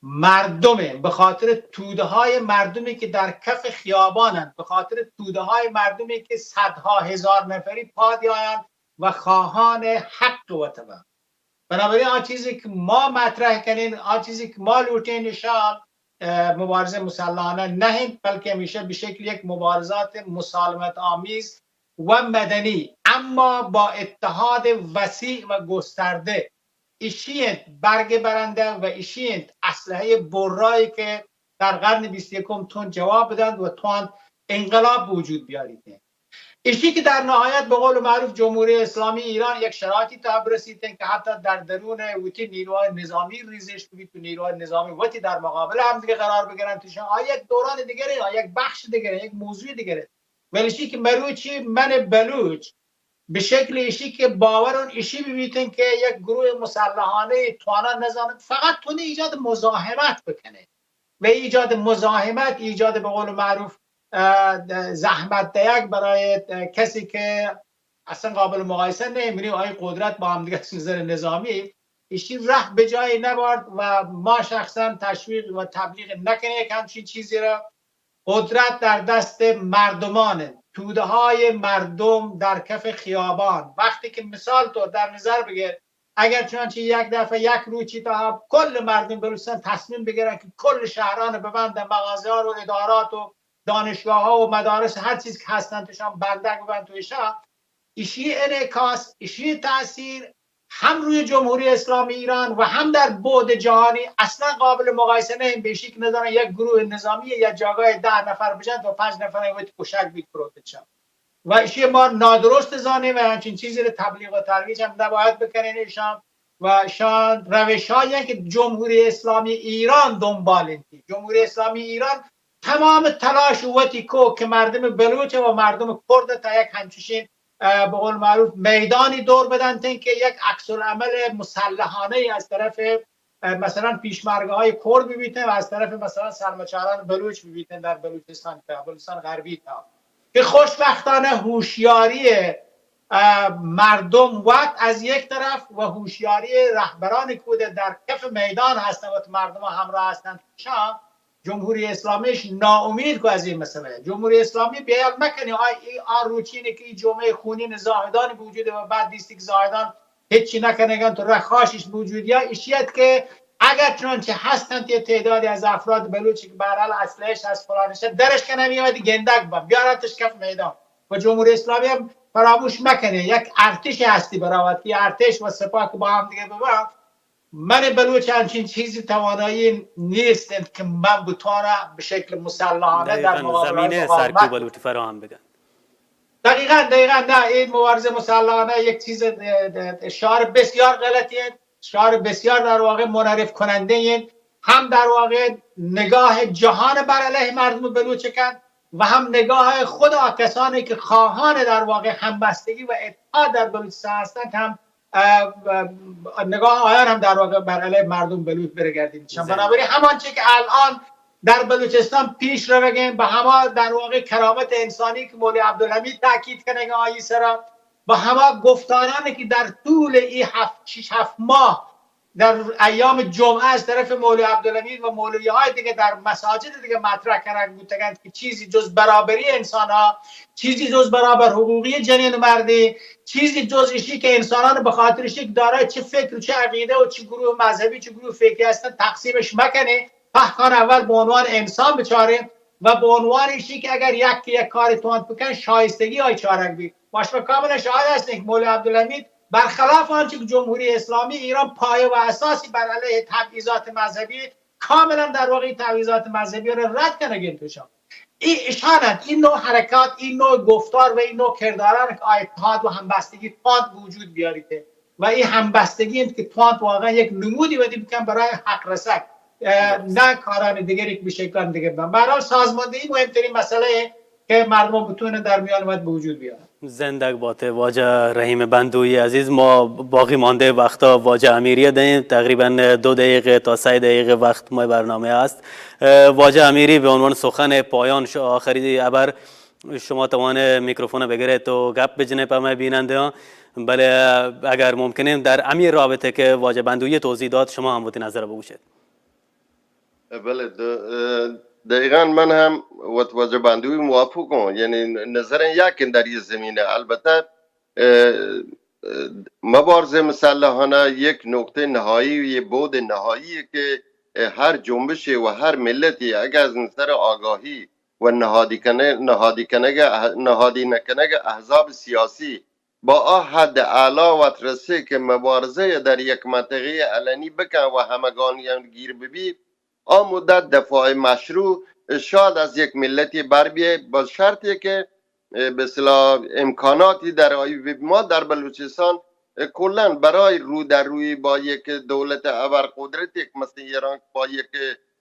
مردمه، به خاطر توده های مردمی که در کف خیابانند، به خاطر توده های مردمی که صدها هزار نفری پاد آیند و خواهان حق وطنند. بنابراین آ چیزی که ما مطرح کنین، آ چیزی که ما لوٹین، اشان، اه، مبارزه مسلحانه نه انت، بلکه همیشه به شکل یک مبارزات مسالمت آمیز و مدنی، اما با اتحاد وسیع و گسترده. ایشی انت برگ برنده و ایشی انت اسلحهٔ برایی که در قرن بیست و یکم تون جواب بدند و تون انقلاب به وجود بیاریت. ایشی که در نهایت به قول معروف جمهوری اسلامی ایران یک شرایطی تا برسیت که حتی در درون وتی نیروهای نظامی ریزش ببیت و نیروهای نظامی وتی در مقابل هم دیگه قرار بگیرند، توشان آ یک دوران دیگره، آ یک بخش دیگره، یک موضوع دیگره. ولی ایشی که مروچی من بلوچ به شکل ایشی که باورون ایشی ببیتن که یک گروه مسلحانه توانا نزانت فقط تونه ایجاد مزاحمت بکنه و ایجاد مزاحمت، ایجاد به قول معروف، اه، زحمت دهک برای، اه، کسی که اصلاً قابل مقایسه نه، منی آی قدرت با هم دیگه از نظر نظامی ایشی ره به جایی نبرد و ما شخصاً تشویق و تبلیغ نکنه یک همچین چیزی را. قدرت در دست مردمان، توده های مردم در کف خیابان. وقتی که مثال تو در نظر بگیر، اگر چنانچه یک دفعه یک روچی تا کل مردم بلوچستان تصمیم بگیرن که کل شهران ببندن، مغازه ها رو، ادارات و دانشگاه ها و مدارس، هر چیز که هستن توشان بندگ ببند تو ایشا، ایشی انعکاس، ایشی تاثیر هم روی جمهوری اسلامی ایران و هم در بعد جهانی اصلاً قابل مقایسه نه. به ایشی که نزانن یک گروه نظامی یا جاگاه ده نفر بجند و پنج نفر وتی کشک بیت پروت شد. و ایشی ما نادرست زانیم و همچین چیزی رو تبلیغ و ترویج هم نباید بکنین ایشان. و ایشان روش‌هایی که جمهوری اسلامی ایران دنبال انتی. جمهوری اسلامی ایران تمام تلاش وتی کو که مردم بلوچ و مردم کرد تا یک همچین، اه، به قول معروف میدانی دور بدن تن که یک عکس العمل مسلحانه از طرف، اه، مثلاً پیشمرگه‌های کرد ببیتن و از طرف مثلاً سرمچاران بلوچ ببیتن در بلوچستان تا بلوچستان غربی تا که خوشبختانه هوشیاری، اه، مردم وقت از یک طرف و هوشیاری رهبرانی که در کف میدان هستن و مردم همراه هستند، شاه جمهوری اسلامیش ناامید کو از این مسئله. جمهوری اسلامی بیان مکنی آ، ای آ روچینه که این جمعه خونین زاهدان بوجوده و بعد دیستی که زاهدان هیچی نکنگن تو رخاشش بوجود یا ایشیت که اگر چنانچه هستند یه تعدادی از افراد بلوچی که به هر حال اصلش از فلانش درش کنه میاد گندگ با بیارتش کف میدان و جمهوری اسلامی هم فراموش مکنه یک ارتش هستی براوت که ارتش و سپاه که با هم دیگه ببن من بلوچ همچین چیزی توانایی نیست که من بتوانم به شکل مسلحانه در دقیقاً مقابل زمینه مقاومت سرکوب کنم. بلوچ فراهم بکن. دقیقاً، دقیقاً. نه، این مبارزه مسلحانه یک چیز، اه، اه، شعار بسیار غلطی است، شعار بسیار در واقع منحرف کننده است. هم در واقع نگاه جهان بر علیه مردم بلوچ کن و هم نگاه خود آ کسانی که خواهان در واقع همبستگی و اتحاد در بلوچستان هستند هم اه، اه، نگاه آیان هم در واقع بر علیه مردم بلوچ برگردید. بنابراین همان چی که الان در بلوچستان پیش روگیں، به هما در واقع کرامت انسانی که مولوی عبدالحمید تاکید کنگ آئی سرا، به هما گفتارانی که در طول ای هفت، شش هفت ماه در ایام جمعه از طرف مولوی عبدالحمید و مولوی های دیگه در مساجد دیگه مطرح کنگ بوتگند که چیزی جز برابری انسان ها، چیزی جز برابر حقوقی جنین و مردی، چیزی جز ایشی که انسانان به خاطر ایشی که دارای چه فکر و چه عقیده و چه گروه مذهبی، چه گروه فکری هستن، تقسیمش مکنه، پهکان اول به عنوان انسان بچاره و به عنوان ایشی که اگر یک یک کار تند بکن، شایستگی های چارگ بی. ما شما کاملا شاهد هستیم که مولوی عبدالحمید برخلاف آنچه که جمهوری اسلامی ایران پایه و اساسی بر علیه تبعیضات مذهبی، کاملا در واقع تبعیضات مذهبی را رد کنگی توشان. این اشانت، این نوع حرکات، این نوع گفتار و این نوع کرداران که اتحاد و همبستگی تواند وجود بیاریته و این همبستگی انت که تواند واقعا یک نمودی ودی بکن برای حق رسک، اه، نه کاران دیگری که به شکلان دیگه ببن. به هر حال سازماندهی مهمترین مسئله که مردم بتونه در میان وقت به وجود بیارن. زندگ باته واجه رحیم بندوی عزیز. ما باقی مانده وقتا واجه امیری دیں، تقریباً دو دقیقه تا سه دقیقه وقت ما برنامه است. اه، واجه امیری، به عنوان سخن پایان، ش-، آخری ابر شما توان میکروفون بگره تو گپ بجنه په مئے بیننده ها. بله اگر ممکنه در امی رابطه که واجه بندوی توضیح داد، شما هم وتی نظر بگوشید. بله، د-، اه، دقیقاً من هم وت واجه بندوی موافقم. یعنی نظر یک در یه زمینه. البته، اه، اه، مبارزه مسلحانه یک نقطه نهایی و یه بعد نهایی که، اه، هر جنبشی و هر ملتی اگر از نظر آگاهی و نهادی کنه-، نهادی کنگ اه-، نهادی نکنگ احزاب سیاسی با آ حد اعلا وت رسه که مبارزه در یک منطقهٔ علنی بکن و همگانی هم گیر ببی، آ مدت دفاع مشروع شاید از یک ملتی بر بیه، با شرطی که، اه، به اصطلاح امکاناتی در آیی ببی. ما در بلوچستان، اه، کلاً برای رو در روی با یک دولت ابرقدرتی که مثل ایران با یک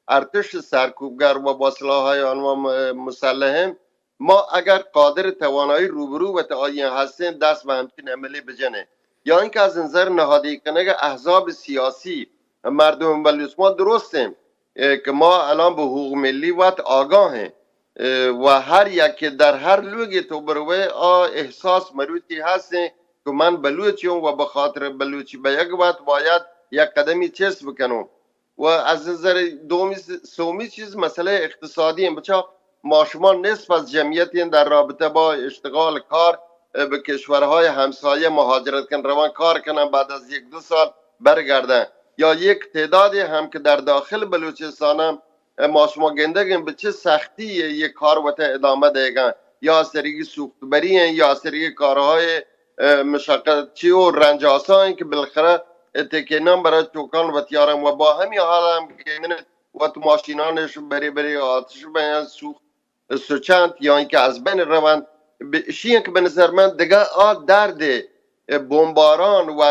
ارتش سرکوبگر و با سلاح‌های آنها م-، مسلحیم، ما اگر قادر توانایی روبرو وت آیین هستین، دست به همچین عملی بجنین. یا اینکه از نظر نهادی کنگ احزاب سیاسی، مردم بلوچ ما درستیم، اه، که ما الان به حقوق ملی وت آگاهیم، اه، و هر یک که در هر لوگی تو بروی، آ احساس مروتی هستین که من بلوچیم و به خاطر بلوچی به یک وت باید یک قدمی چست بکنم. و از نظر دومی، سومی چیز مسئلهٔ اقتصادی هم. بچا ما شما نصف از جمعیت این در رابطه با اشتغال، کار، اه، به کشورهای همسایه مهاجرت کن، روان کار کنن، بعد از یک دو سال برگردن. یا یک تعدادی هم که در داخل بلوچستان هم، اه، ما شما گندگن به چه سختی یک کار وته ادامه دیگن، یا از طریق سوختبری، یا از طریق کارهای اه، مشقت چی و رنج آسان که بالاخره تکه نان برای چوکان و تیارن و با همین حال هم که من وت ماشینانش بری بری آتش بیان سوخت سوچند یا اینکه از بین روند. ب-، شی که به نظر من دیگه آ درد، اه، بمباران و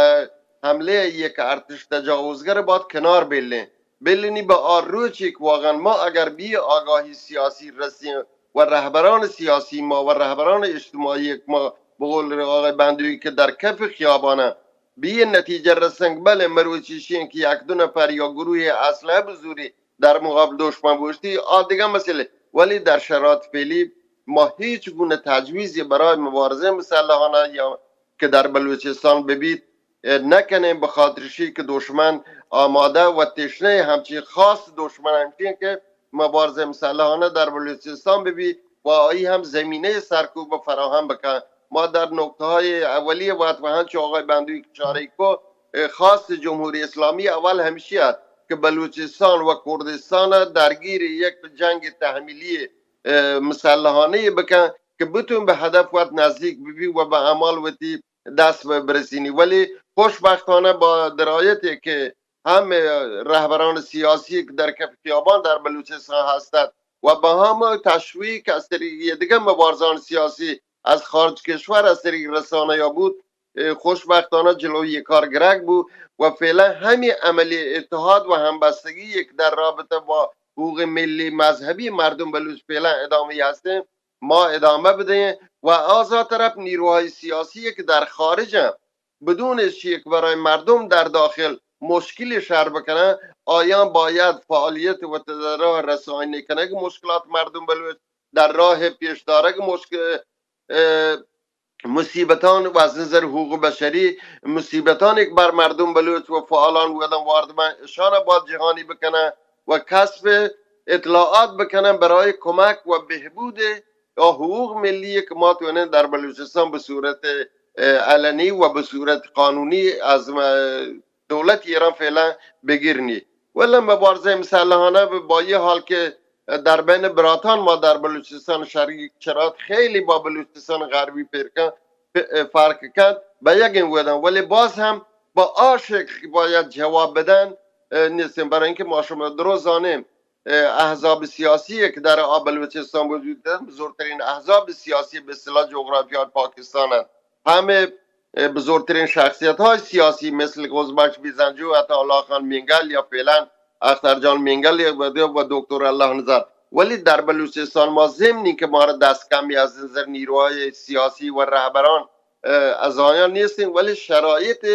حملهٔ یک ارتش تجاوزگر باید کنار بلین. بلینی به آ روچی که واقعاً ما اگر بی آگاهی سیاسی رسیم و رهبران سیاسی ما و رهبران اجتماعی ما، به قول آقای بندوی که در کف خیابانه، به یه نتیجه رسنگ، بله، مروچی شین که یک دو نفر یا گروه اسلحه بزوری در مقابل دشمن بوشتی، آ دیگه مسئله. ولی در شرایط فعلی ما هیچ گونه تجویزی برای مبارزه مسلحانه یا که در بلوچستان ببیت، اه، نکنیم، به خاطر شی که دشمن آماده و تشنهٔ همچین خاص دشمن همچین که مبارزه مسلحانه در بلوچستان ببی و آیی هم زمینهٔ سرکوب فراهم بکن. ما در نکته‌های اولیه وقت و هنچو آقای بندوی اشاره کو، اه، خواست جمهوری اسلامی اول همیشی است که بلوچستان و کردستان درگیر یک جنگ تحمیلی، اه، مسلحانه بکن که بتون به هدف وقت نزدیک ببی و به اعمال وتی دست به برسینی. ولی خوشبختانه با درایتی که هم رهبران سیاسی که در کف خیابان در بلوچستان هستند و با هم تشویق از طریق دیگه مبارزان سیاسی از خارج کشور از طریق رسانه ها بود، اه، خوشبختانه جلوی کار گرگ بود و فعلا همین عملی اتحاد و همبستگی یک در رابطه با حقوق ملی مذهبی مردم بلوچ فعلا ادامه هستیم. ما ادامه بدهیم و آزاد طرف نیروهای سیاسی که در خارج هم بدون چی که برای مردم در داخل مشکلی شر بکنن، آیان باید فعالیت و در راه رسانی کنگ مشکلات مردم بلوچ، در راه پیش دارگ مشکل، اه، مصیبتان و از نظر حقوق بشری مصیبتانی که بر مردم بلوچ و فعالان بودن واردمان اشان باید جهانی بکنن و کسب اطلاعات بکنن برای کمک و بهبود یا حقوق ملی که ما توانیم در بلوچستان به صورت، اه، علنی و به صورت قانونی از م-، دولت ایران فعلا بگیرنی. ولی مبارزه مسلحانه با یه حال که در بین براتان ما در بلوچستان شریک چرات خیلی با بلوچستان غربی پیرکن پ-، فرق کن به یک این بودن، ولی باز هم با آ شکل که باید جواب بدن، اه، نیستیم. برای اینکه ما شما درست زانیم، اه، احزاب سیاسی که در آ بلوچستان وجود دارن، بزرگترین احزاب سیاسی به اصطلاح جغرافیای پاکستان هست. همه، اه، بزرگترین شخصیت های سیاسی مثل قزمک بیزنجو، عطا الله خان مینگل یا فعلا اختر جان مینگل یا و، و دکتر الله نظر. ولی در بلوچستان ما ضمنی که ما را دست کمی از نظر نیروهای سیاسی و رهبران، اه، از آیان نیستیم، ولی شرایط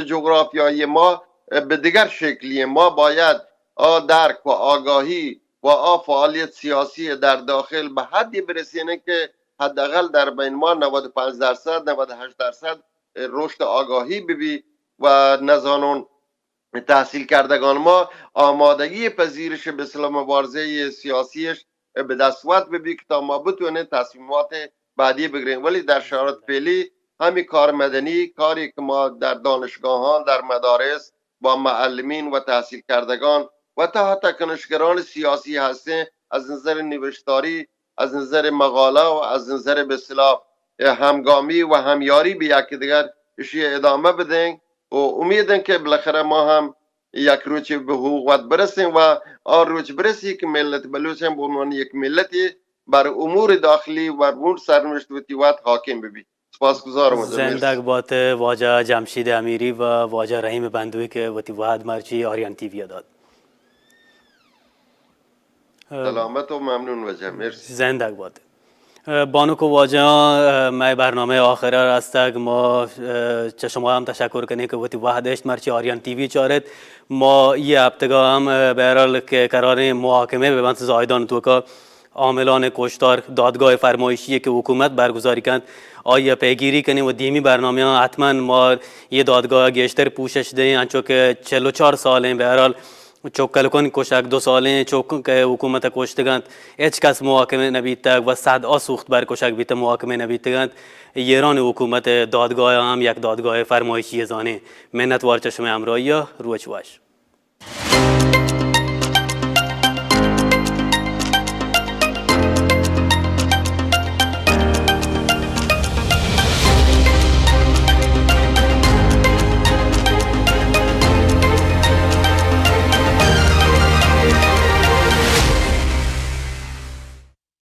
جغرافیایی ما به دیگر شکلیه. ما باید آ درک و آگاهی و آ فعالیت سیاسی در داخل به حدی برسینه که حداقل در بین ما نود و پنج درصد، نود و هشت درصد رشد آگاهی ببی و نزانون تحصیل کردگان ما آمادگی پذیرش به اصطلاح مبارزهٔ سیاسیش به دست وت ببی که تا ما بتونیم تصمیمات بعدی بگیریم. ولی در شرایط فعلی همین کار مدنی، کاری که ما در دانشگاهان، در مدارس، با معلمین و تحصیل کردگان و تا حتی کنشگران سیاسی هستیم، از نظر نوشتاری، از نظر مقاله و از نظر به اصطلاح همگامی و همیاری به یکدیگر اشی ادامه بدیم و امیدم که بالاخره ما هم یک روچی به حقوق وت برسیم و آن روچ برسی که ملت بلوچ هم به عنوان یک ملتی بر امور داخلی و امور سرنوشت وتی وت حاکم ببی. سپاسگزارم از زندگ بات واجہ جمشید امیری و واجہ رحیم بندوی کہ وتی وہد مرچی آریان ٹی وی ء دات۔ سلامت و ممنون واجہ، مرسی۔ زندگ بات۔ بانک و واجہاں، مئے برنامہ آخر ء رستگ، ما چہ شما ہم تشکر کنیں کہ وتی وہد اشت مرچی آریان ٹی وی چارت۔ ما یہ ہفتگا ہم بہرحال کہ قراریں محاکمہ بہ بنت زاہدان توکا عاملان کشتار دادگاہ فرمایشی کہ حکومت برگزاری کنت، آئی ء پیگیری کنیں و دیمی برنامہاں حتماً ما یہ دادگاہ ء گیشتر پوشش دیں، انچو کہ چل و چار سالیں بہرحال چک کلکانی کشگ، دو سالیں چک کہ حکومت ء کشتگ انت، ہچ کس محاکمہ نہ بیتگ و صد آ سوخت بر کشگ بیتگ، محاکمہ نہ بیتگ انت۔ ایران حکومت ء دادگاہ ء ہم یک دادگاہ فرمایشی ء زانیں۔ منت وار چہ شمئے ہمراہی ء، روچ وش۔